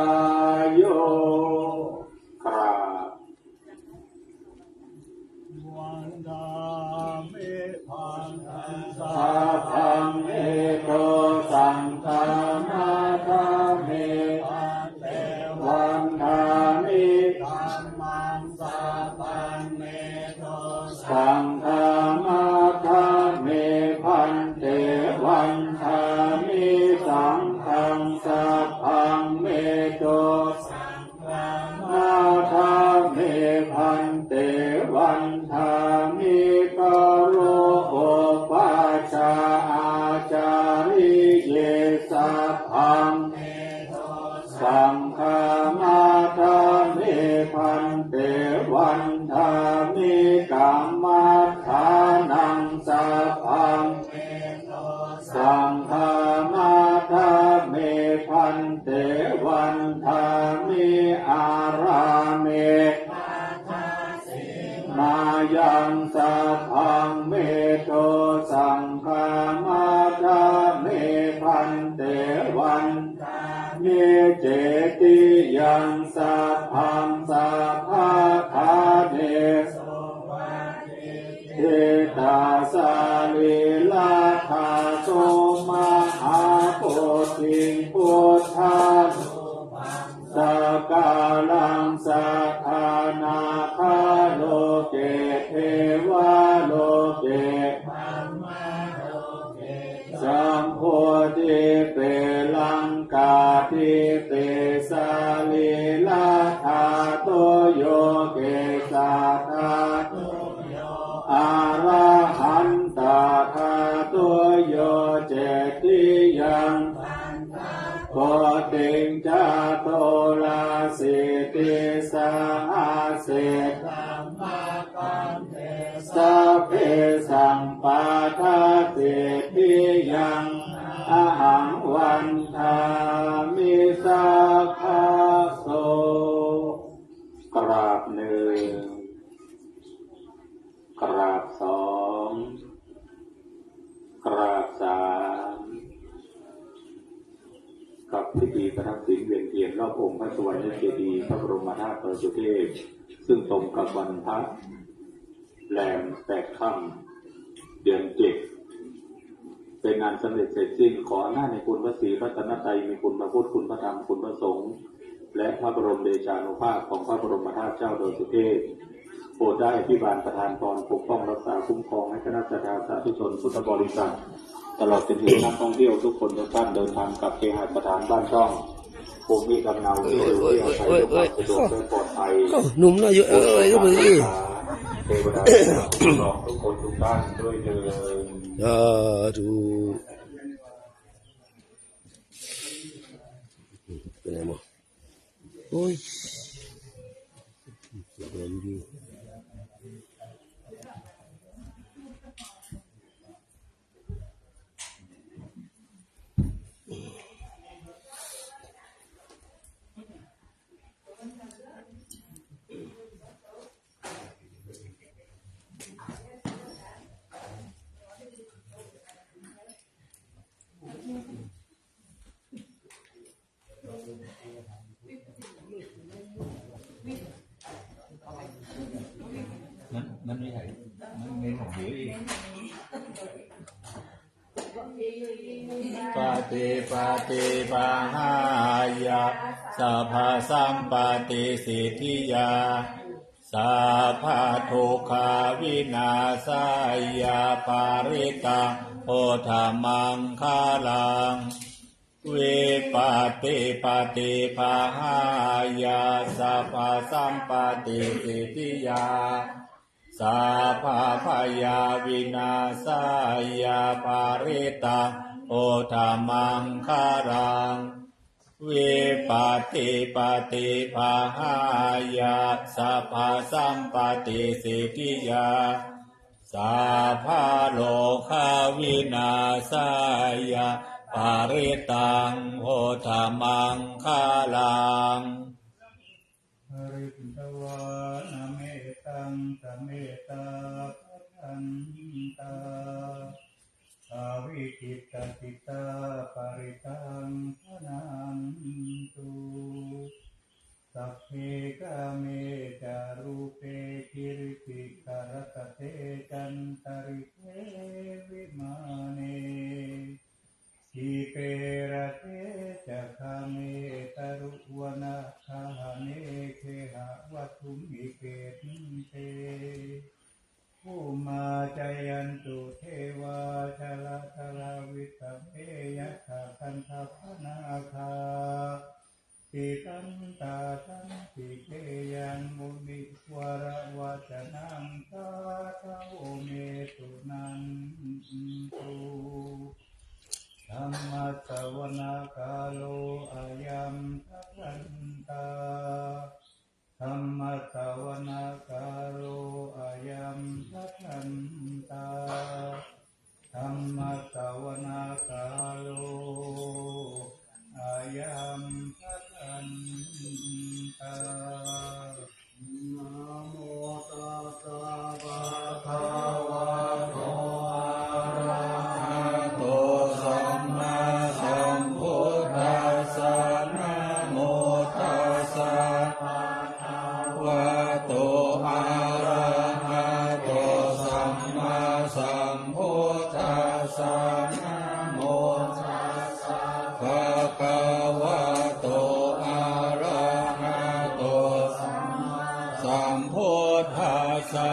saṅghaṃ sabbaṃ me dosaṃ khamatha me bhante. Vandāmi guru upajjhāyācariye, sabbaṃ me dosaṃ khamatha me bhante. Vandāmi kammaṭṭhānaṃ, sabbaṃ me dosaṃ khamatha me bhante. Vandāmi ārāme māyaṃ, sabbaṃ me dosaṃ khamatha me bhante. Vandāmi cetiyaṃ, sabbaṃ sabbaṭṭhānesu patiṭṭhitā, sārīradhātu mahābodhiṃ buddharūpaṃ sakalaṃ sadā. Nāgā loke devā loke brahmā loke jambudīpe laṅkādīpe, sārīradhātuyo kesādhātuyo arahantātuyo cetiyaṃ bodhiṃ caturāsītisahassadhammakkhandhe, sabbesaṃ padakkhiṇaṃ ahaṃ vandāmi sabbaso. กราบหนึ่ง กราบสอง กราบสาม กับพิธีประทักษิณเวียนเทียนรอบองค์พระสุวรรณเจดีย์พระบรมธาตุดอยสุเทพ ซึ่งตรงกับวันพระแรมแปดค่ำเดือนเจ็ด เป็นอันสำเร็จเสร็จสิ้น ขออำนาจในคุณพระศรีรัตนตรัย มีคุณพระพุทธ คุณพระธรรม คุณพระสงฆ์ และพระบรมเดชานุภาพของพระบรมธาตุเจ้าดอยสุเทพ โปรดได้อภิบาลประทานพร ปกป้องรักษาคุ้มครองให้คณะศรัทธาสาธุชนพุทธบริษัท ตลอดจนถึงนักท่องเที่ยวทุกคนทุกท่าน เดินทางกลับเคหสถานบ้านช่อง ภูมิลำเนาที่อยู่ที่อาศัย ด้วยความสะดวกและปลอดภัย เอ้า หนุ่มน้อยอยู่ เอ้ย ก็ไปดิ เทวดาคุ้มครองทุกคนทุกท่านด้วยเทอญ สาธุ ไปไหนหมด โอ้ย มัน มันไม่ใช่ มันเน้นของเดียวเอง Paṭipaṭibāhāya sabbasampattisiddhiyā, sabbadukkhavināsāya, parittaṃ brūtha maṅgalaṃ. Vipattipaṭibāhāya sabbasampattisiddhiyā, sabbabhayavināsāya, parittaṃ brūtha maṅgalaṃ. Vipattipaṭibāhāya sabbasampattisiddhiyā, sabbarogavināsāya, parittaṃ brūtha maṅgalaṃ. Pharitvāna mettaṃ sametā bhadantā, avikkhittacittā parittaṃ bhaṇantu. Sagge kāme ca rūpe girisikharataṭe cantalikkhe vimāne, dīpe raṭṭhe ca gāme taruvanagahane gehavatthumhi khette, bhummā cāyantu devā jalathalavisame yakkhagandha Pabbanaghā tiṭṭhantā santike yaṃ munivaravacanaṃ sādhavo me suṇantu. Dhammassavanakālo ayambhadantā. Dhammassavanakālo ayambhadantā. Dhammassavanakālo ayambhadantā. Namo tassa bhagavato arahato sammāsambuddhassa. Namo tassa bhagavato arahato sammāsambuddhassa. Namo tassa bhagavato arahato sammāsambuddhassa.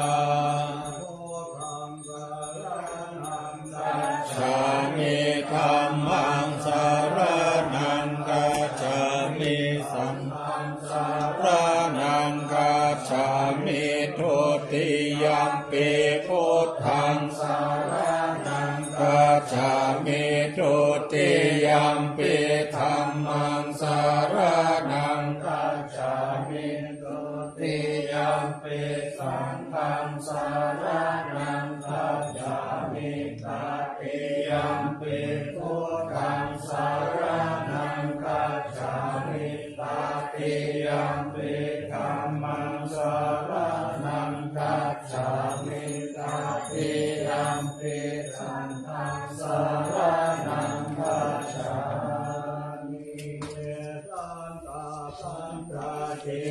Buddhaṃ saraṇaṃ gacchāmi. Dhammaṃ saraṇaṃ gacchāmi. Saṅghaṃ saraṇaṃ gacchāmi. Dutiyampi buddhaṃ saraṇaṃ gacchāmi. Dutiyampi dhammaṃ saraṇaṃ gacchāmi. Dutiyampi saṅghaṃ saraṇaṃ gacchāmi. Tatiyampi buddhaṃ saraṇaṃ gacchāmi. Tatiyampi dhammaṃ saraṇaṃ gacchāmi. Tatiyampi saṅghaṃ saraṇaṃ gacchāmi. Ettāvatā ca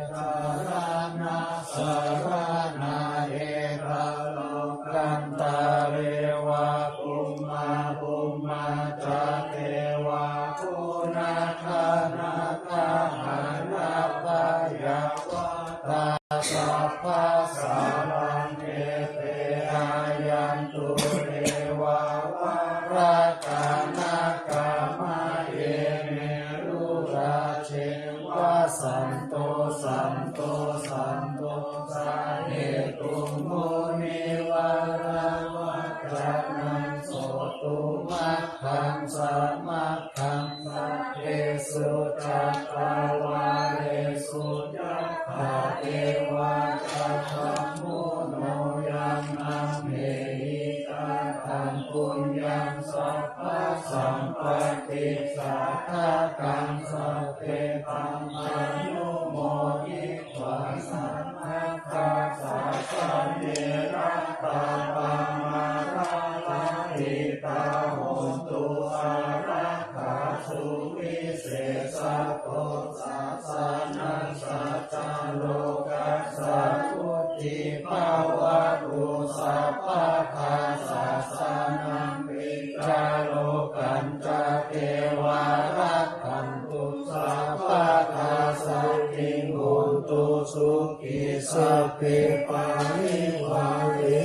saraṇasaraṇā eka lokantareva bhummā bhummā ca devā guṇaganapaganapāyāvatā sabbasampatte te āyantu devā varakanakkamaye merurāje vasanto santo santo sahetuṃ munivaravacanaṃ sotumaggaṃ samaggaṃ sabbesu cakkavāḷesu yathā devā ca brahmuno yaṃ amhehi kataṃ puññaṃ sabbasampattidhāyakaṃ sabbe dhammānumoditvā samaggā sāsane ratā pamāṇaratitā hontu ārakkhā suvisesato sāsanassa ca lokassa vuḍḍhī bhavatu sabbadā sāsanampi ca lokañca devā rakkhantu sabbadā saddhiṃ hontu sukhī sabbe parivāre.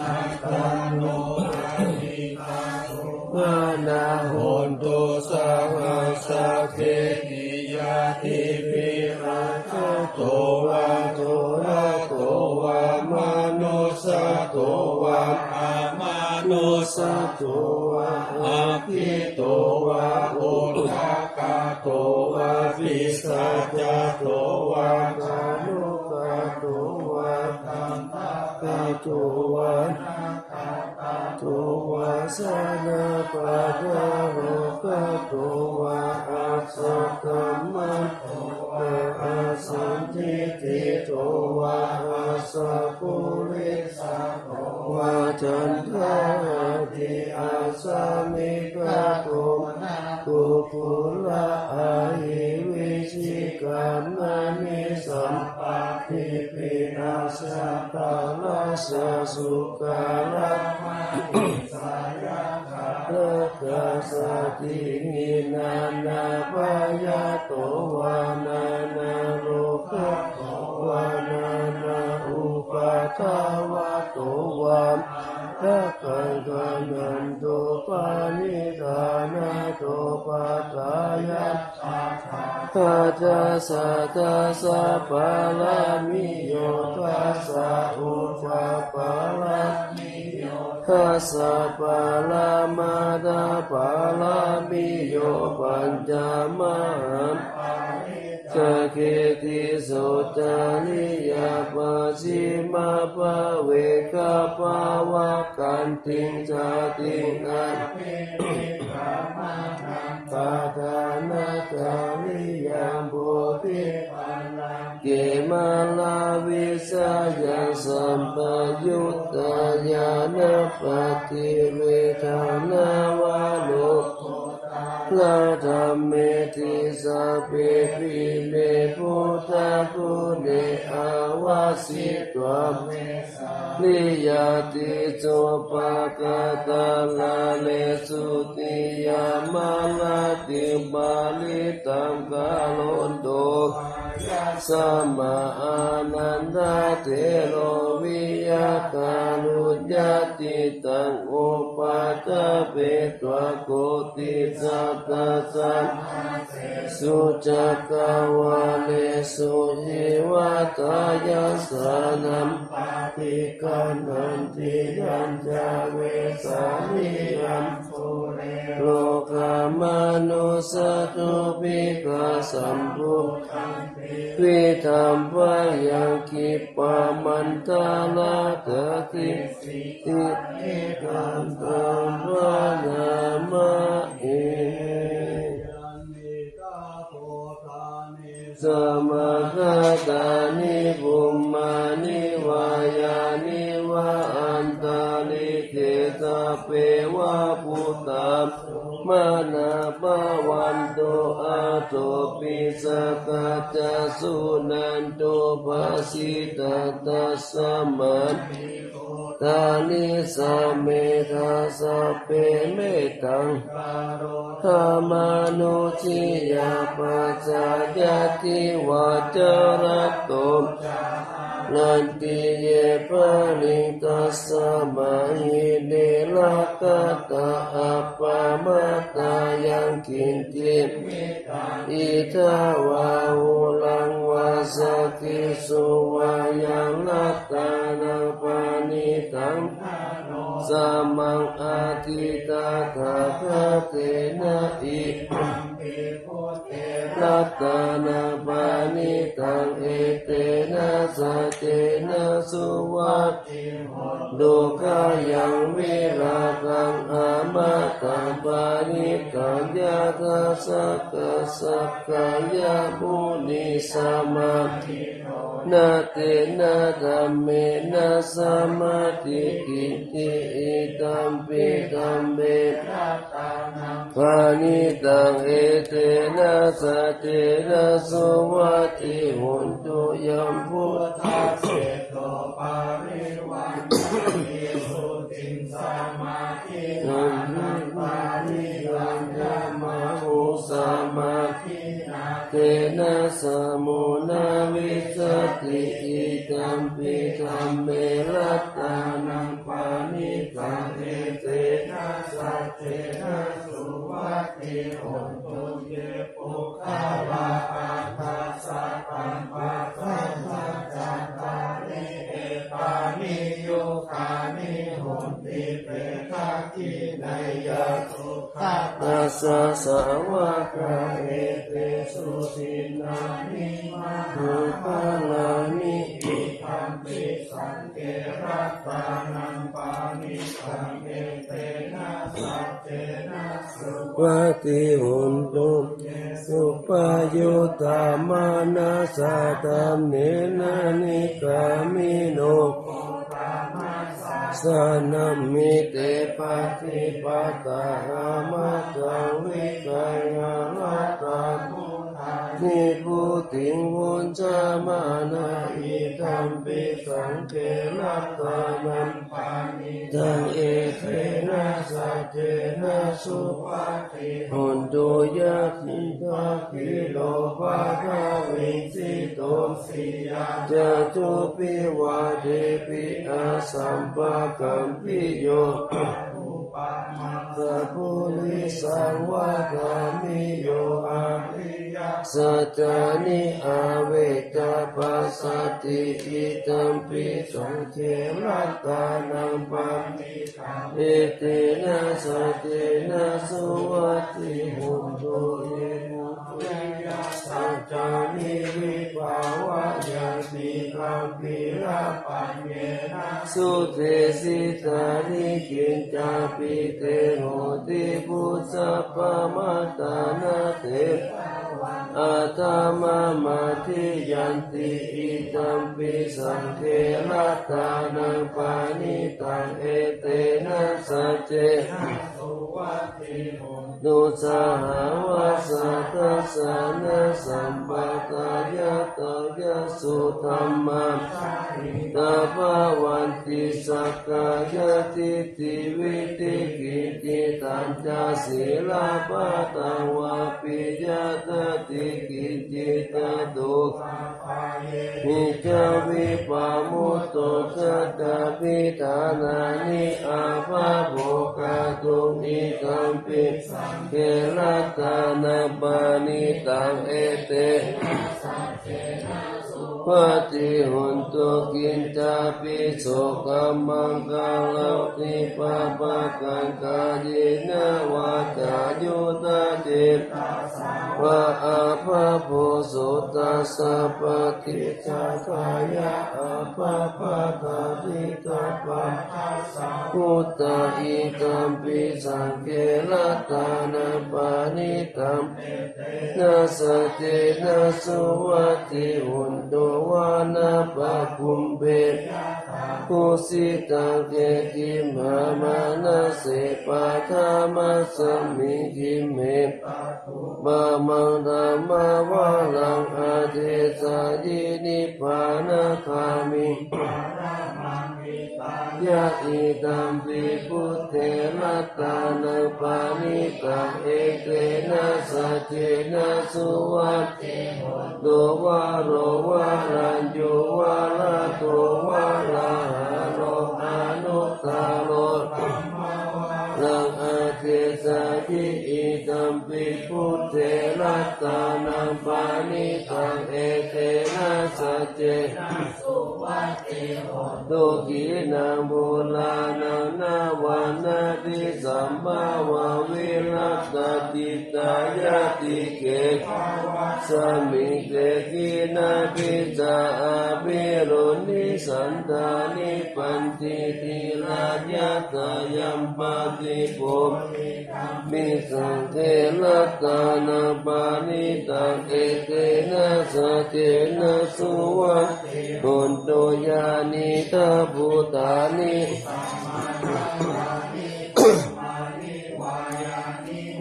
Attāno pahīnā domānā hontu saha sabbehi ñātibhi aggato vā dūrato vā manussatto vā amanus sato vā aggito vā udakato vā pisācato vā khāṇukato vā kaṇṭakato vā nakkhattato vā janapadarogato vā asaddhammato vā asandiṭṭhito vā asappurisato vā caṇḍahatthi-āsamigato napphuggula-āhi-vicchika-maṇi-sampādīpi ajjattaracchasūkaramahiṃsayakkha- rakkhasadīhi nānābhayato vā nānārogato vā nānāupaddavato vā māraṃ kaṇhatu pariṇāmaṃ. Tathāgato paṭṭhāya tathāgatassa dasa pāramiyo dasa upapāramiyo dasa paramatthapāramiyo pañca mahā paraketi. Tisso cariyā pacchimabhave gabbhāvakkantiṃ jātiṃ abhinikkhamanaṃ tadanatthariyā bodhipallaṅke māravijayaṃ sampayuttā ñāṇappaṭivedhaṃ nava loku ttara dhammeti. Sabbepime buddhaguṇe āvajjitvā vesāliyā tīsu pākāralaṅkesūti. Yamāratiṃ parittaṃ karonto āyasmā ānandatthero viya kāruññacittaṃ upaṭṭhapetvā koṭisatasahassesu cakkavāḷesu jīvitā yassanāmaṃ paṭiggaṇhanti. Yañca vesāliyaṃ dūre rogāmanussadupikkhasambhūtaṃ tividhaṃ bhayaṃ khippamantaradhāpesi iti taṃ taṃ bhaṇāma he. Samāgatāni bhummāni vā yāni va antalikkhe sabbeva bhūtā sumanā bhavantu athopi sakkacca suṇantu bhāsitaṃ. Tasmā hi bhūtā nisāmetha sabbe mettaṃ karotha mānusiyā pajāya divā ca ratto ca haranti ye baliṃ. Tasmā hi ne rakkhatha appamattā yaṃ kiñci vittaṃ idha vā huraṃ vā saggesu vā yaṃ ratanaṃ paṇītaṃ na no samaṃ atthi tathāgatena. Idampi buddhe ratanaṃ paṇītaṃ etena saccena suvatthi hotu. Khayaṃ virāgaṃ amataṃ paṇītaṃ yadajjhagā sakyamunī samāhito na tena dhammena samatthi kiñci. Idampi dhamme paṇītaṃ etena saccena suvatthi hotu. Yambuddhaseṭṭho parivaṇṇayī suciṃ samādhimānantarikaññamāhu samādhinā tena samo na vijjati. Idampi dhamme ratanaṃ paṇītaṃ etena saccena suvatthi hotu. Ye puggalā aṭṭha sataṃ pasaṭṭhaṃ cattāri etāni yugāni honti te dakkhiṇeyyā sugatassa sāvakā etesu dinnāni mahapphalāni. Idampi saṅghe ratanaṃ paṇītaṃ etena saccena suvatthi hotu. Ye suppayuttā manasā daḷhena nikkāmino gotamasāsanamhi te pattipattā amataṃ vigayha laddhā mudhā nibbutiṃ bhuñjamānā. Idampi saṅghe ratanaṃ paṇītaṃ etena saccena suvatthi hotu. Yadi dakkhiṇo padaṃ sito siyā catūphi vātepi asambādhaṃ piyo anupagamma sappurisaṃ vadāmi yo ariyasaccāni avecca passati, idampi saṅghe ratanānaṃ paṇītaṃ, etena saccena suvatthi hotu. Ye ariyasaccāni vibhāvayanti gabbhīrapaññena sudesitāni, kiñcāpi te hotanti bhusappamattā, na te aṭṭhamamādiyanti, idampi saṅghe ratanānaṃ paṇītaṃ, etena saccena suvatthi hotu. Dussāhasatthassa na sampādāya, tayassu dhammā bahiddhā bhavanti, sakkāyadiṭṭhi vicikicchitañca sīlabbataṃ vāpi yadatthi kiñci, tato pāpāyehi ca vippamutto, cha cha bhidhānāni abhabbo kātuṃ, idampi saṅghe ratanānaṃ paṇītaṃ, etena saccena suvatthi hotu. Kiñcāpi so kammaṃ karoti pāpakaṃ, kāyena vācāyuda ce tasa vā, abhabbo so tassa paṭicchadāya, abhabbatā abhikkantā paccattaṃ hota, idampi saṅghe ratanānaṃ paṇītaṃ, etena saccena suvatthi hotu. Vanappagumbe yathā kusītaṃ, khette bhummā manase paṭhamasmiṃ khette, tathūpamaṃ dhammavaraṃ adesayi, nibbānagāmiṃ paṇāmaṃ hitāya, idampi buddhe ratanānaṃ paṇītaṃ, etena saccena suvatthi hotu. Varo varaññū varado varāharo, anuttaro dhammavaraṃ adesayi, idampi buddhe ratanānaṃ paṇītaṃ, etena saccena suvatthi hotu. Khīṇaṃ purāṇaṃ navaṃ natthi sambhavaṃ, virattacittāyatike bhavasmiṃ, te khīṇabījā aviruḷhichandā, nibbanti dhīrā yathāyampadīpo phuṭṭhati saṅghe ratanānaṃ paṇītaṃ, etena saccena suvatthi hotu. Yānīdha bhūtāni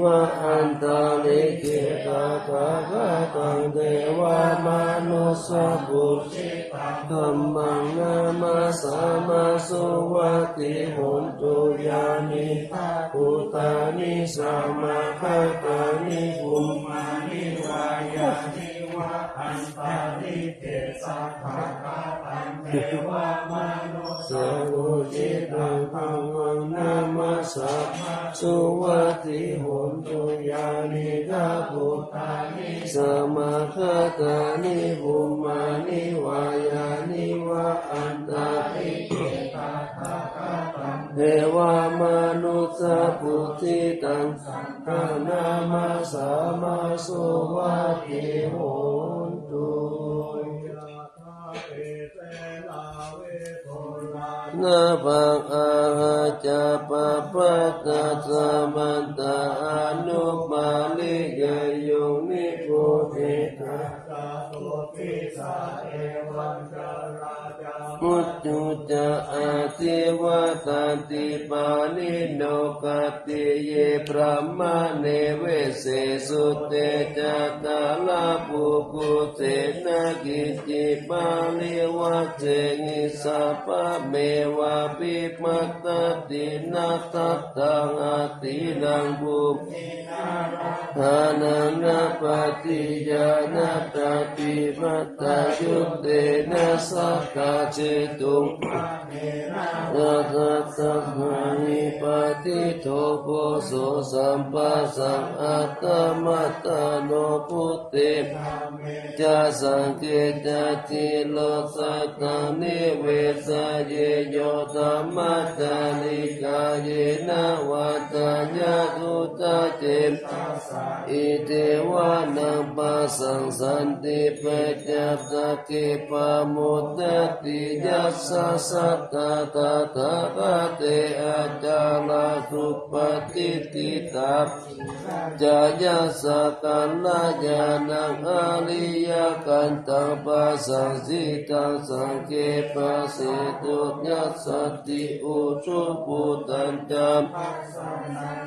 va antalikkhe, tathāgataṃ devamanussapūjitaṃ, dhammaṃ namassāma suvatthi hotu. Yānīdha bhūtāni samāgatāni, bhummāni vā yāni va antalikkhe, tathāgataṃ devamanussapūjitaṃ, dhammaṃ namassāma suvatthi hotu. Yānīdha bhūtāni samāgatāni, bhummāni vā yāni va antalikkhe, tathāgataṃ devamanussapūjitaṃ, saṅghaṃ namassāma suvatthi hotu. Nābhaṃ āhacca pabbaṭa samantā anupāni, yāyaṃ nibodhitā ca tuddisā evañcarā ca majjhu ca ādivāsati pāṇino khattiye brāhmaṇe vesse sudde ca tarā pugghose, na kiñci parivaññenhi sabbameva vipatthati. Na tattha adinnaṃ bhūmiṃ na rakkhanti na pattiyā, na jāti vatthā yutthena saṅghasse Tuṃ. Tattha saṅghamhi patiṭṭhito bhojo, sabbasaṃ attamattano buddhe ca saṅghe ca dhīro satthaṃ nivesaye, yo dhammacarī kāyena vācāya uda cetasā, idheva naṃ passaṃ santi pañca sagge pamodati. Yassa sattā tathāgate ācarā supatiṭṭhitā, sīlajja yassa kalyāṇaṃ ariyakantaṃ passaṃ, sitaṃ saṅghe pasīdo yassati ujubhūtañca.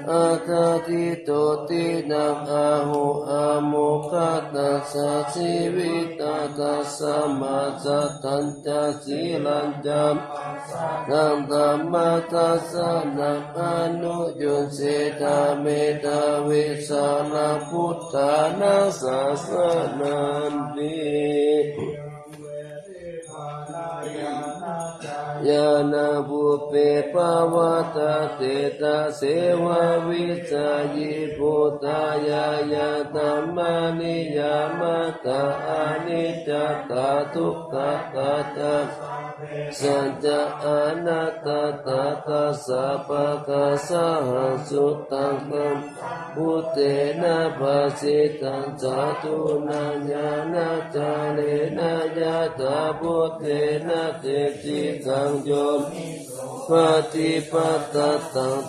Aṭṭhaṅgito tiṇṇaṃ āhu āmukhātassa jīvitā, tasmā saddhañca sīlañca passaddhaṃ dhammadassanam anuyuñjetha, medhāvī sarabhūtānaṃ sāsanampi. Yānā pubbe bhāvatā cetasevavijayi, bhūtāyā yā dhammaniyāmatā, aniccatā dukkhatā ca sabbesañca anattatā. Tasā pakassahaṃ suttaṃ dhammasambuddhena bhāsitaṃ, sādhunaṃ ñāṇāgarena yathābhūtena desikhaṃ. Yo me supatipattaṃ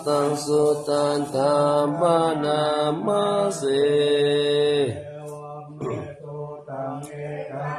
taṃ suttaṃ dhammaṃ namassāmi.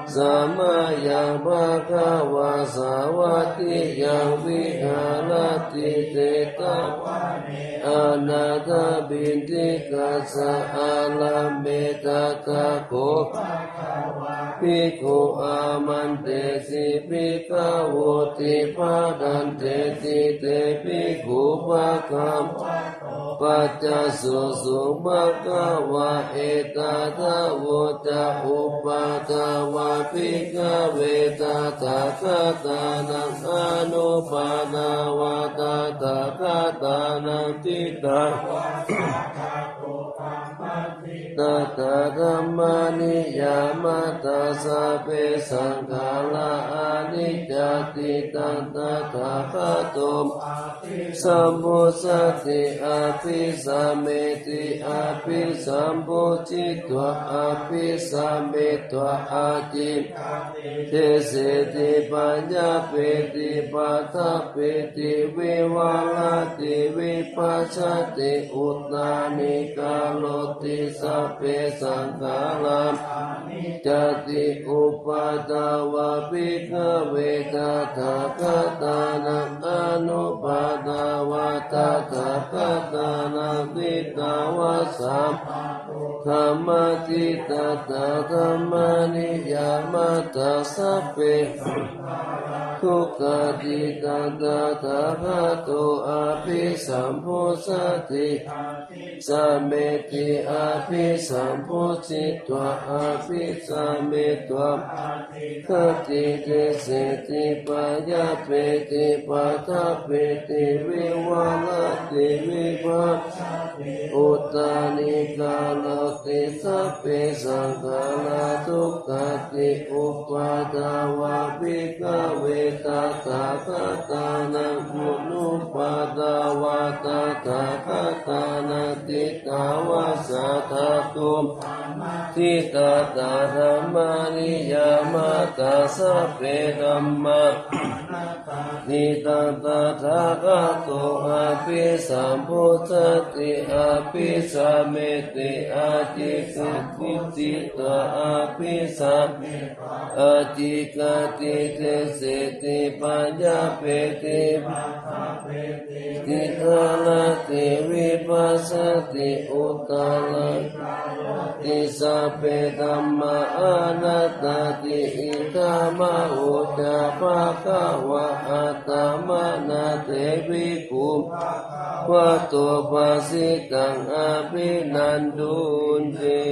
Samayaṃ bhagavā sāvatthiyaṃ viharati jetavane anāthapiṇḍikassa ārāme. Tathā kho bhagavā bhikkhū āmantesi bhikkhavoti. Bhadanteti te bhikkhū bhagavato paccassosuṃ. Bhagavā etadavoca: Uppādā vā bhikkhave tathāgatānaṃ anuppādā vā tathāgatānaṃ ṭhitā vā sā dhātu dhammaṭṭhitatā dhammaniyāmatā sabbe saṅkhārā aniccāti. Taṃ tathāgato abhisambujjhati abhisameti, abhisambujjhitvā abhisametvā ācikkhati deseti paññapeti paṭṭhapeti vivarati vibhajati uttānīkaroti sabbe saṅkhārā aniccāti. Uppādā vā bhikkhave tathāgatānaṃ anuppādā vā tathāgatānaṃ ṭhitā vā sā dhātu dhammaṭṭhitatā dhammaniyāmatā sabbe saṅkhārā dukkhāti. Taṃ tathāgato abhisambujjhati abhisameti, abhisambujjhitvā abhisametvā ācikkhati deseti paññapeti paṭṭhapeti vivarati vibhajati uttānīkaroti sabbe saṅkhārā dukkhāti. Uppādā vā bhikkhave tathāgatānaṃ anuppādā vā tathāgatānaṃ ṭhitā vā sā dhātu dhammaṭṭhitatā dhammaniyāmatā sabbe dhammā anattā. Taṃ tathāgato abhisambujjhati abhisameti, abhisambujjhitvā abhisametvā ācikkhati deseti paññapeti paṭṭhapeti viharati vibhajati uttānī karoti sabbe dhammā anattāti. Idamāhu ca bhagavā. Attamanā te bhikkhū bhagavato bhāsitaṃ abhinandunti.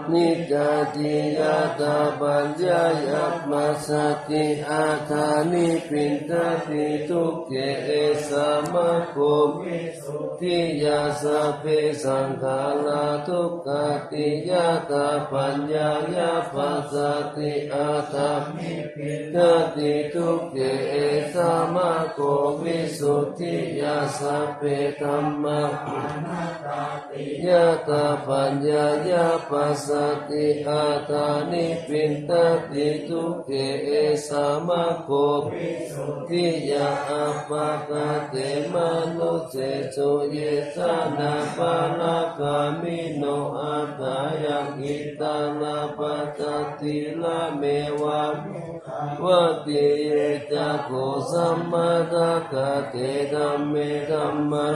aniccāti. Yathābhayyāya passati, atha nibbindati dukkhe, esa maggo visuddhiyā. Sabbe saṅkhārā dukkhāti. Yathābhayyāya passati, atha nibbindati dukkhe, esa maggo visuddhiyā. Sabbe dhammā anattā ti. Yathābhayyāya passati, atha nibbindati dukkhe, esa maggo visuddhiyā. Appacitte manussesū, ye janapālagāmino, athāyaṃ ittharā, paccañcīlaṃ evamudhā vatti. Ye cakhū sammadakkhā, te dhamme dhammā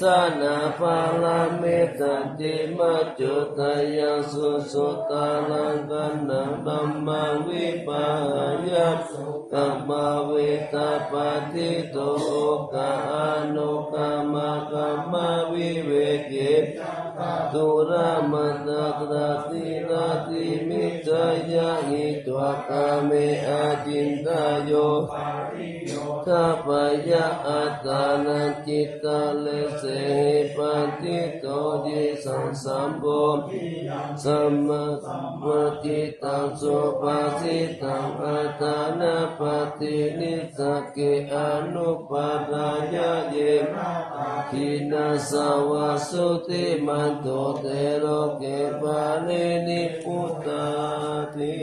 janapālā, mettañca majjhattā yaṃ susuddhāraṃ, taṇhaṅ dhammaṃ vipahāya, sokavibhāvapaṭitto, oghā anuggā maggānaṃ aviveke, cakkhumatā dhataraṭṭhā, ṭhitiyā hitvā kāme, acintayā pariyodhā, bhayā aṭṭhānaṃ, cittaṃ lesehi paṇḍito. Yesaṃ sambodhiyaṃ sammāsambuddhitaṃ, subhāsitaṃ atthānaṃ, paṭinissagge anupādāya, yena dakkhiṇā sā vā jutimanto, te loke pāṇinibhūtāti.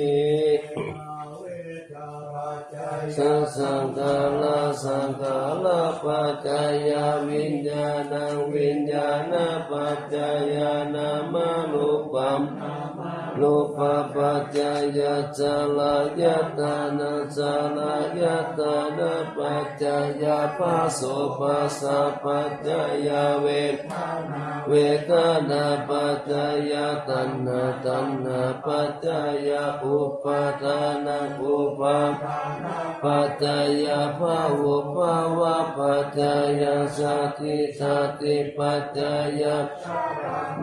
Saṅkhārā saṅkhārappaccayā, viññāṇaṃ viññāṇappaccayā, nāmarūpaṃ nāmarūpappaccayā, saḷāyatana saḷāyatanappaccayā, phassophassapaccayā, vedanā vedanāpaccayā, taṇhā taṇhāpaccayā, upādānaṃ upādānapaccayā, bhavabhavapaccayā, jātijātipaccayā,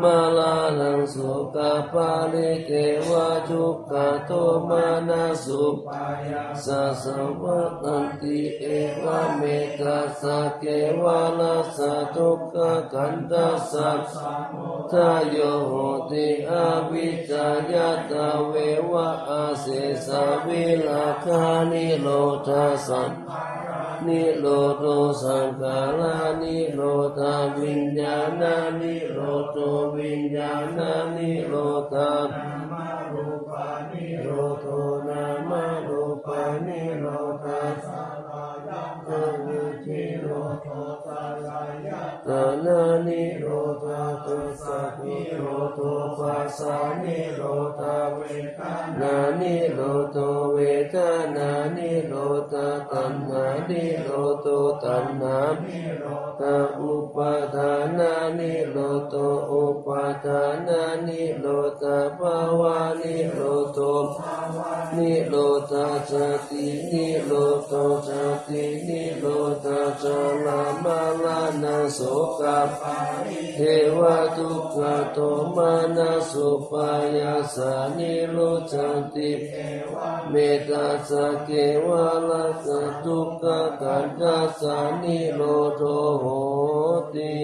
maraṇaṃ sokaparidevadukkhadomanassupāyāsā sabbe, anti evametā sagge, vārassa dukkhakandhassa samudayo hoti, avijjāya tveva asesā, virāgā nirodho, saṅkhārā nirodho, saṅkhārā nirodho, viññāṇa nirodho, viññāṇa nirodho, nāmarūpa nirodho, nāmarūpa nirodho, saḷāyatana nirodho, saḷāyatana nirodho, phassā nirodho, phassā nirodho, vedanā nirodho, vedanā nirodho, taṇhā nirodho, taṇhā nirodho, upādāna nirodho, upādāna nirodho, bhava nirodho, bhava nirodho, jāti nirodho, jāti nirodho, jarāmaraṇaṃ sokaparidevadukkhadomanassupāyāsā nirujjhanti, evametā sagge, vārassa dukkhakandhassa nirodho hoti.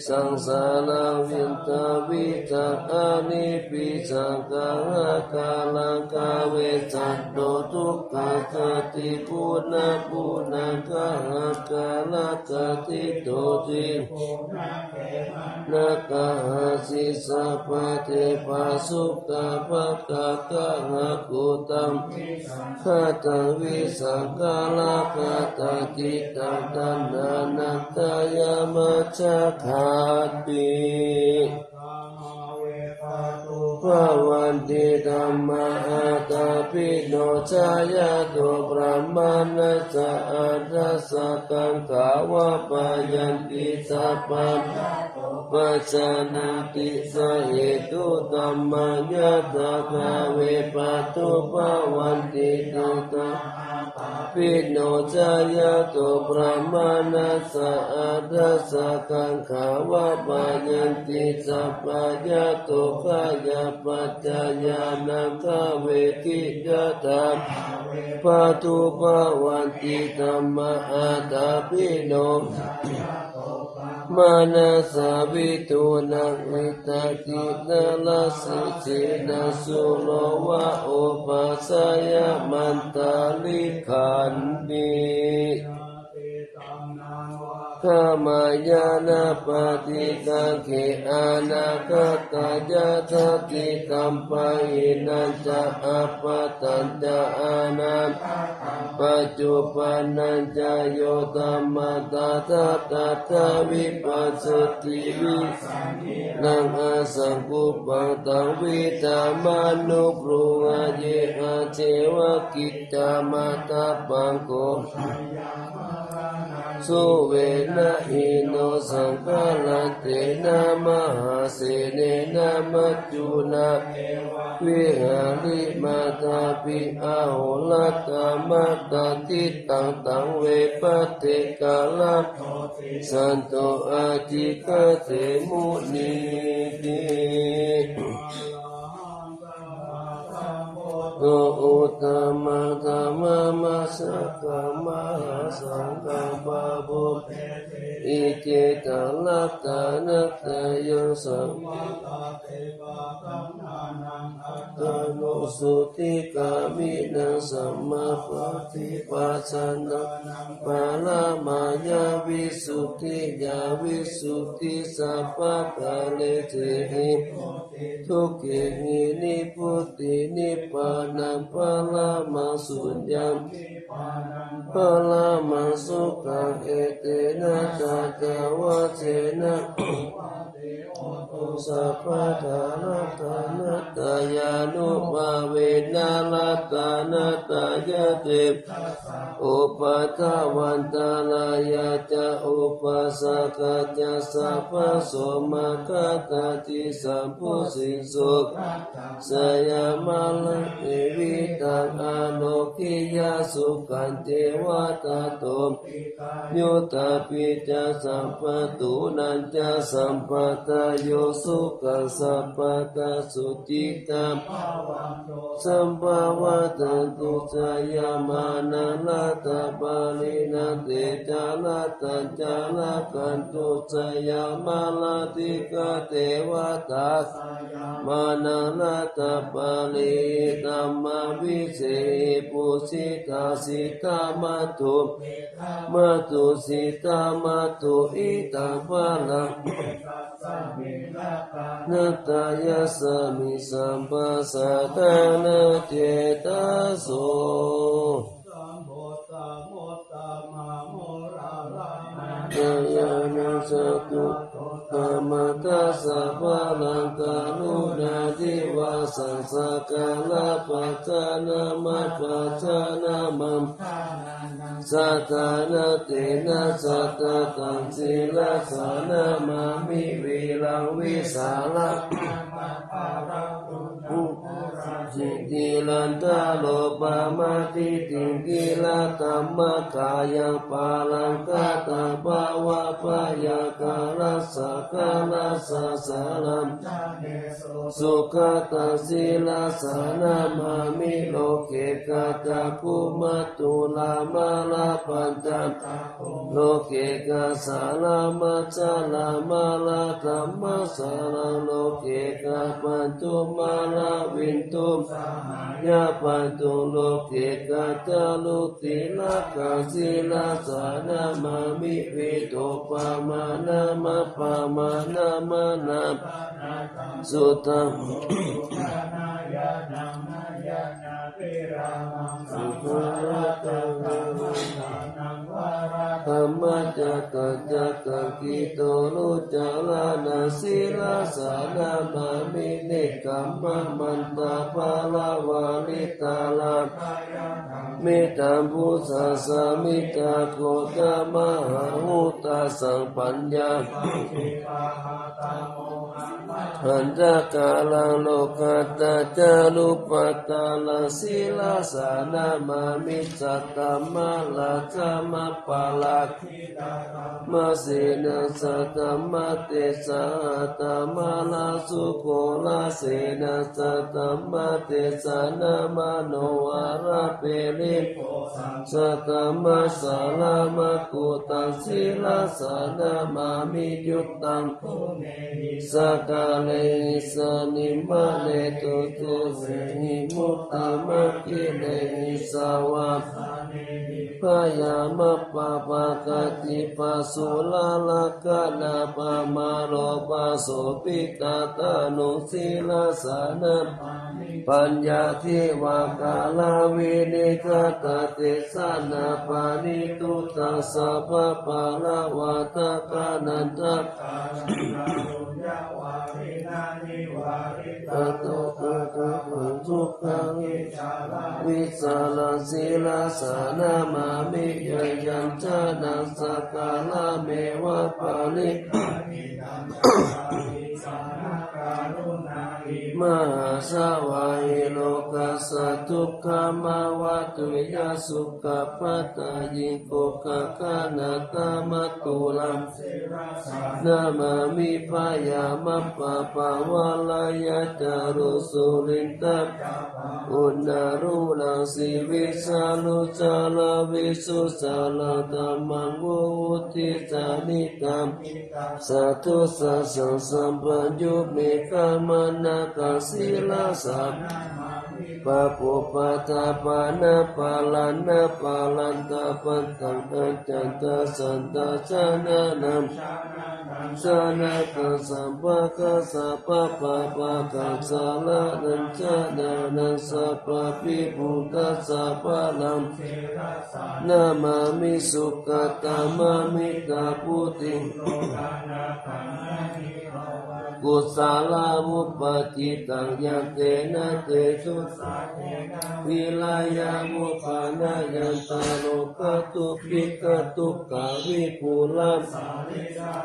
Saṃsāraṃ vitaviṭaṃ anipīsaṃ, ṭhānakāraṃ kavijanto, dukkhajāti punapunaṃ, gahakārajāti dotthi, gahakārajāti sabbadeva, sukhābhāgā gahaguttaṃ, gahaṃ visaṅkhā rāgasahagatā cittā, taṇhānānāya majjhagāti. Bhavanti dhammā attāpino, jayato brāhmaṇassa aṭṭhassa, kaṅkhā va pa yanti sabbā, pajānāti sahetukaṃ, maṃ yathābhave patto bhavanti, tathā Pino jayato brāhmaṇassa aṭṭhassa gāthā vaḍḍhanti sabbā yatthukkhayapaccayā nānāviddhāyatadāni bhaddabhavanti dhammā. Atha pino brāhmaṇassa bhikkhunaṃ etadidha. Rājasena sūro vā upāsayā mandaligandhi. Gameyya nāpaṭikaṅkhe anāgatā yathatthidhaṃ pahīnañca appattañca anāgataṃ paccuppannañca yo dhammaṃ tattha tattha vipassati visuddhijānaṃ asaṅkuppaṃ taṃ viddhā manubrūhaye. Ajjeva kiccamātappaṃ ko suverahīno saṅgharatena mahāsenena maccunā viharati mātāpi ahorattamatanditaṃ taṃ ve bhaddekarattoti santo ādikaccemunīti. Uttamaṃ dhammamajjhattaṃ mahāsaṅghaṃ pavattite icchitaṃ ratanattayaṃ sabbadhammānaṃ attano sotthi gāmino sammāpaṭipajaṃ paramāya visuddhiyā visuddhi sabbakāresu dukkhena nibbutiṃ nibbānaṃ paramaṃ sukham paramaṃ sukhaṃ. Etena saccavajjena sabbadā ratanattayānubhāvena ratanattayasena upaddavaṃ antarāyā ca upāsakā ca sabbaso maṅgalattā sambodhiṃ sukhā jayamaṅgalāni vittaṃ ārogyā sukhañceva tato yuttāpi ca sabbadukkhānañca sampattā yo sukhaṃ sabbadā sukhī attānaṃ paripuññaṃ bhavantu jayamaṅgalāni. Ratanattayasena ratanattayasena tejena rakkhantu ca rakkhanti ca rakkhantu jayamaṅgalāni. Adhikā devatā jayamaṅgalāni. Dhammavī jayamaṅgalāni. Pūjitā sītāmato mato sītāmato iddhībala nattayasmi sabbasatthāna cetaso jayamaṅgalāni. Sabbaṃ balaṃ karuṇāti vāsaṃ sakalapajanamapajanam sattanatena sattataṃ sirasā namāmi viraṃ vītarāgaṃ appaṭivattiyaṃ tiṇṇaṃ tirantarūpaṃ atiṭṭhitaṃ dhīraṃ dhammakāyaṃ paranimātaṃ bhavabhayākālaṃ sāgaraṃ sasaṃ sukhataṃ sirasā namāmi. Loke kaccāpumatturā mārā pañca loke kassā rāmajalamārā dhammasāraṃ loke kappattu mārā vindhū sahāya pattu loke kaccā rucirā gā sirasā namāmi. Vītarūpamanāmappamāṇamanāpanākaṃ suddhaṃ dhammacakkam kkhittaṃ sirasā namāmi. Nekkhammamantāpharavarittarā mettambusekasimhā gotamayuthā sampaññā Andhakaraṃ lokuttarañca lokuttaraṃ sīlaṃ sādhamāmi. Saddhammaḷapamārakkhi- dhammasena saddhammatejaha dhammaḷasokoḷasena saddhammatejanā manoharapiriposaṃ saddhammasāraṃ makuttaṃ sīlaṃ sādhamāmi. Yuddhaṃ guṇehi sakkārehi janimārehi tutehi muddamakehehi savādanehi bhayamappaṃ pakkhipasuralakkhaṇappaṃ māro pasobhikkhatānuṃ sīlaṃ sādhamāmi. Paññādhivakaravinigatatesanā paṇītuta sabbapāḷavata kaṇhatakāraṇataṃ tato ātappamakaruṇā vītarāmaṃ sīlaṃ sādhamāmi. Yaṃ yaṃ jānaṃ sakkārameva paṇītaṃ mahāsāvahī lokassa dukkhamāvatuyya sukhappattayiko gaganatamaturaṃ namāmi. Bhayamappaṃ pavanarajjitarusurindābhimaṃ uṇṇāluṃ sīvisarucirāvisuṃ saratthaṃ maṅgo uditaghorasaṅghanā satthu sāsaṃ sabbaṃ yo me khamanākaṃ sīlaṃ sādhamāmi. Pāpūpaṭṭhapāṇābharaṇābharaṃ dabbantaṃ accantaṃ santaṃ jayantaṃ janataṃ sabbaṃ sabbaṃ pāpaggaṃ saraṇaṃ janataṃ sabbaṃ vimuttasabbaṃ namāmi. Sukhāta mamiddha vuḍḍhiṃ kusalā uppaṭṭhitaṃ yattena tejosā viryāya upavadeyyāma rogā dubbighā dukkhavipurā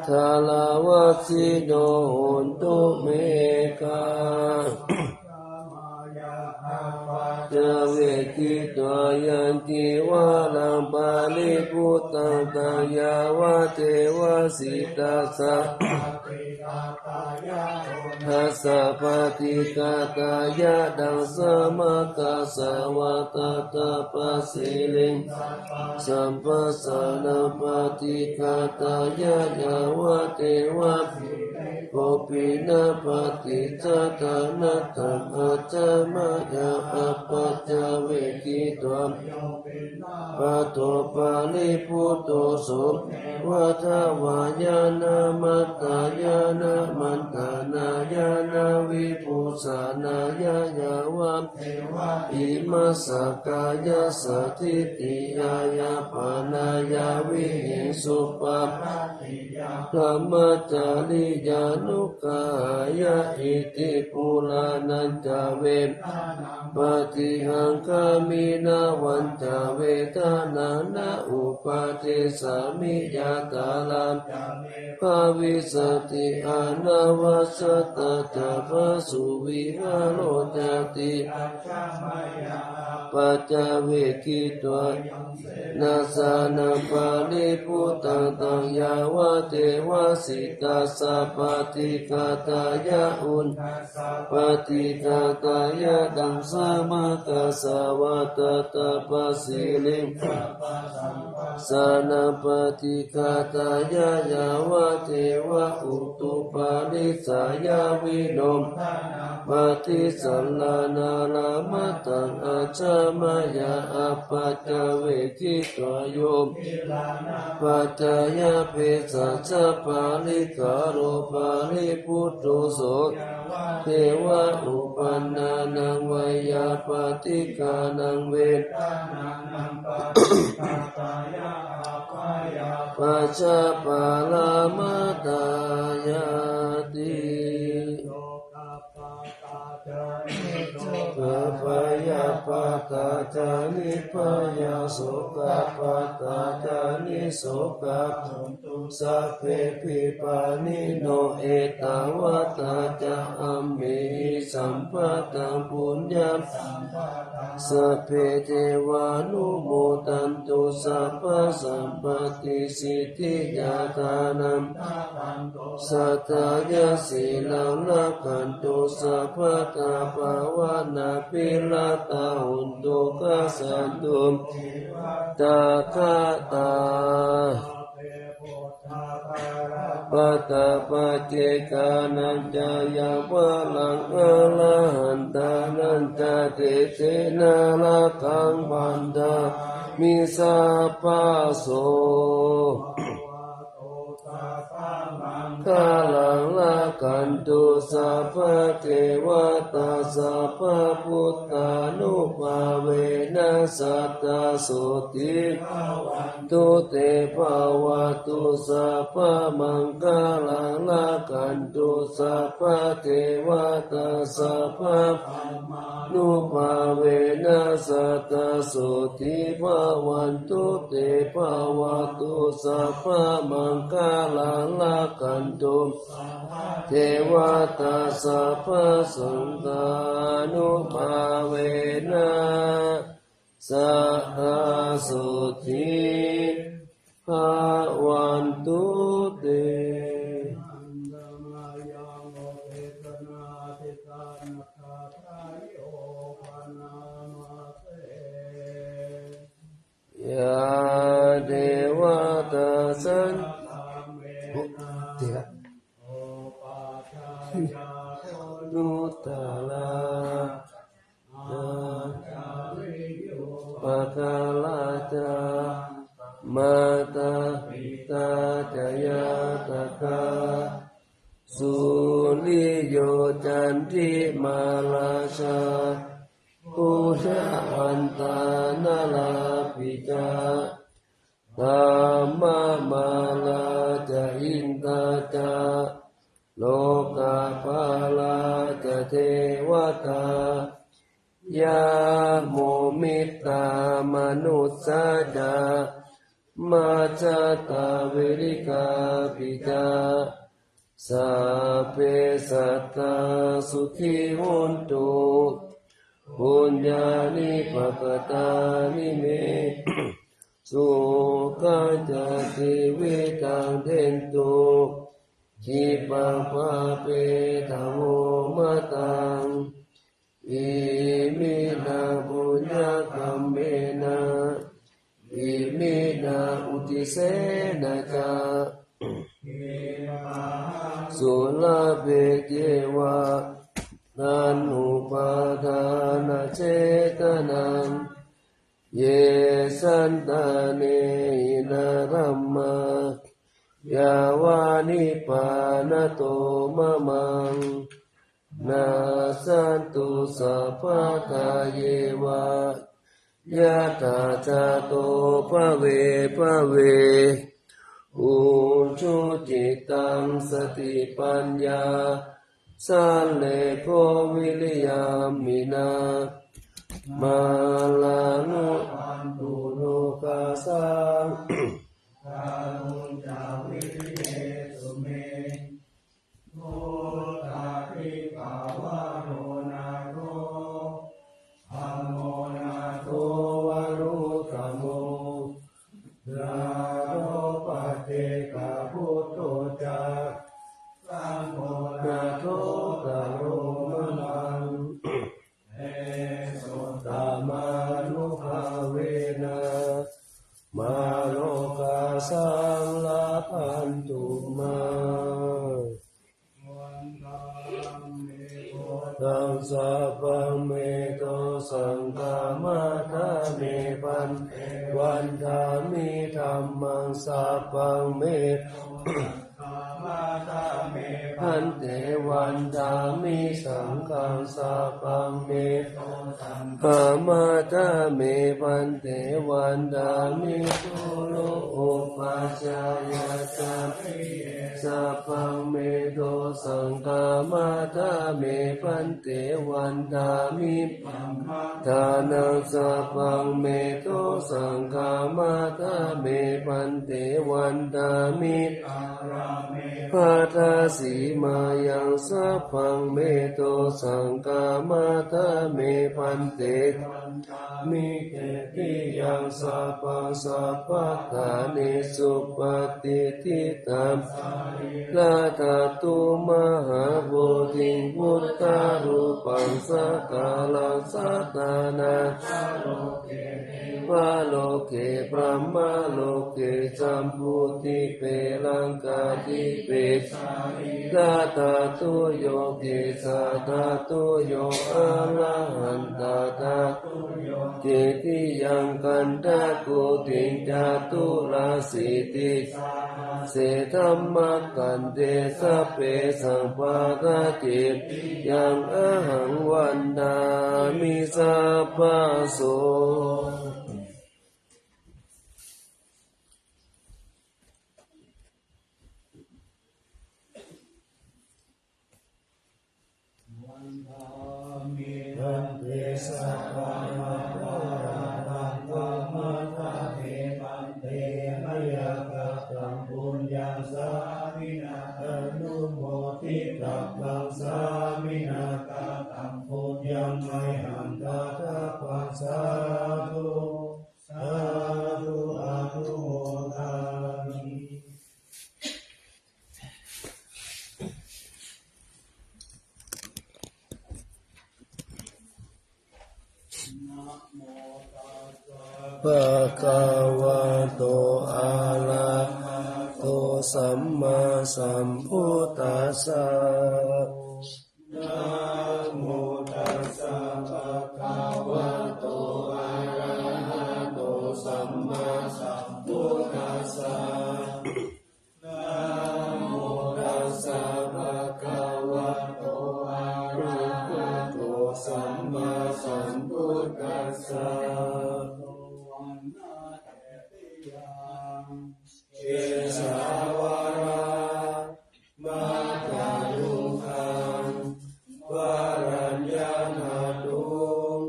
dāravāsino hontu me ca. Ca vekkhitvā yaṃ cīvaraṃ paribhuttaṃ taṃ yāvadeva sītassa dassa paṭighātāya dasabbasāvakāsaṃ vādābhiropitamanaṃ paṭighātāya yāvadeva kopiṇā paṭicchādanatthaṃ ācameyya. Apaccavekkhitvā paṭṭho paribhutto so neva davāya na madāya na maṇḍanāya na vibhūsanāya yāvadeva imassa kāyassa ṭhitiyā yāpanāya vihiṃsuparatiyā brahmacariyānuggahāya. Iti purāṇañca vedanaṃ paṭihaṅkhāmi navañca vedanaṃ na uppādessāmi yātrā ca me bhavissati anavajjatā ca phāsuvihāro cāti. Apaccavekkhitvā yaṃ senāsanaṃ paribhuttaṃ taṃ yāvadeva sītassa paṭighātāya uṇhassa paṭighātāya dasabbasāvakāsaṃ vādābhiropitamanaṃ paṭighātāya yāvadeva utuparissayavinodanaṃ paṭisallānārāmatthaṃ ācameyya. Apaccavekkhitvā yo gilānapaccayabhesajjaparikkhāro paribhutto so yāvadeva uppannānaṃ veyyābādhikānaṃ vedanaṃ paṭighātāya pajjaparamattāyāti. Bhayappattā ca Bhayā sokā paridevanā ca nissokā hontu sabbepi pāṇino. Ettāvatā ca amhehi sambhataṃ puññasampadaṃ sabbe devānumodantu sabbasampattisiddhiyā. Dānaṃ dadantu saddhāya sīlaṃ rakkhantu sabbadā bhāvanābhiratā hontu gacchantu devatāgatā. Balappattā paccekānañca yaṃ balaṃ arahantānañca tejena rakkhaṃ bandhāmi sabbaso. Maṅgalaṃ rakkhantu sabbadevatā sabbabuddhānubhāvena sadā sotthī bhavantu te. Bhavatu sabbamaṅgalaṃ rakkhantu sabbadevatā sabbadhammānubhāvena sadā sotthī bhavantu te. Bhavatu sabbamaṅgalaṃ rakkhantu devatā sabbasaṅghānubhāvena sadā sotthī bhavantu te. Yā devatā san- Nuttarā ācariyūpakārā ca mātā pitā ca ñātakā suriyo candimā rājā purā antā narāpi ca brahmamārā ca indā ca lokapālā ca devatā yamo mittā manussā ca majjhattā verikāpi ca sabbe sattā sukhī hontu puññāni pakatāni me sukhā ca tividhaṃ dentu khippaṃ pāpetha vomataṃ. Iminā puññakammena iminā uddisena ca sulabhe ceva taṇhupādānachedanaṃ ye santāne hīnā dhammā yāva nibbānato mamaṃ nassantu sabbadā yeva yattha jāto bhave bhave. Ujucittaṃ satipaññā sallekho viriyamhinā mārā labhantu nokāsaṃ kātuñca viriyesu me. Bhūtābhikkhāvaro nātho dhammo nātho varuttamo nātho paccekabuddho ca saṅgho nāthottaro mamaṃ tesottamānubhāvena mārokāsaṃ labhantu mā. Vandāmi buddhaṃ sabbaṃ me dosaṃ khamatha me bhante. Vandāmi dhammaṃ sabbaṃ me dosaṃ khamatha me bhante vandāmi saṅghaṃ sabbaṃ me dosaṃ khamatha me bhante vandāmi guru upajjhāyā ca sabbaṃ me dosaṃ khamatha me bhante vandāmi dānaṃ sabbaṃ me dosaṃ khamatha me bhante vandāmi pañcasīmāyaṃ sabbaṃ me dosaṃ khamatha me bhante vandāmi cetiyaṃ sabbaṃ sabbaṭṭhāne supatiṭṭhitaṃ sārīradhātu mahābodhiṃ buddharūpaṃ sakalaṃ sadā nāgaloke devaloke brahmaloke jambudīpe laṅkādīpe sārīradhātuyo kesādhātuyo arahantādā cetiyaṃ gandhakuṭiṃ caturāsītisahase dhammakkhandhe sabbesaṃ paṭicetiyaṃ ahaṃ vandāmi sabbaso. Vandāmi bhante sabbaṃ aparādhaṃ khamatha me bhante, mayā kataṃ puññaṃ sāminā anumoditabbaṃ, sāminā kataṃ puññaṃ mayhaṃ dātabbaṃ, sādhu sādhu anumodāmi. Namo tassa bhagavato arahato sammāsambuddhassa. Namo tassa bhagavato arahato sammāsambuddhassa. Namo tassa bhagavato arahato sammāsambuddhassa. Kesāvalā mātā luṅgaṃ varaññāṇaduṃ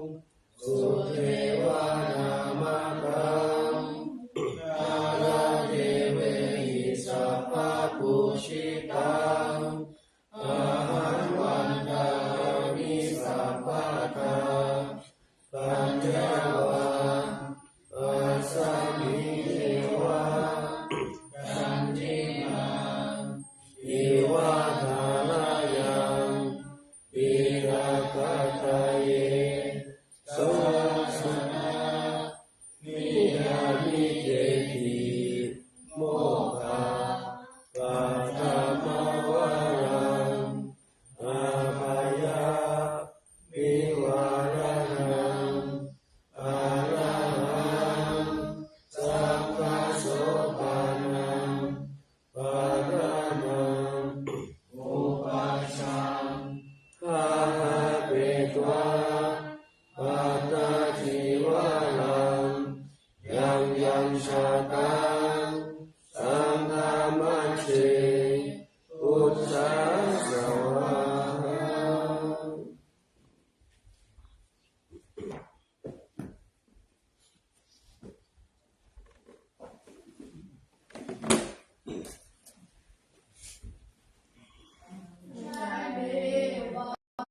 suddhevāṇāmakaṃ nāḷādevehi sabbapūjitaṃ ahaṃ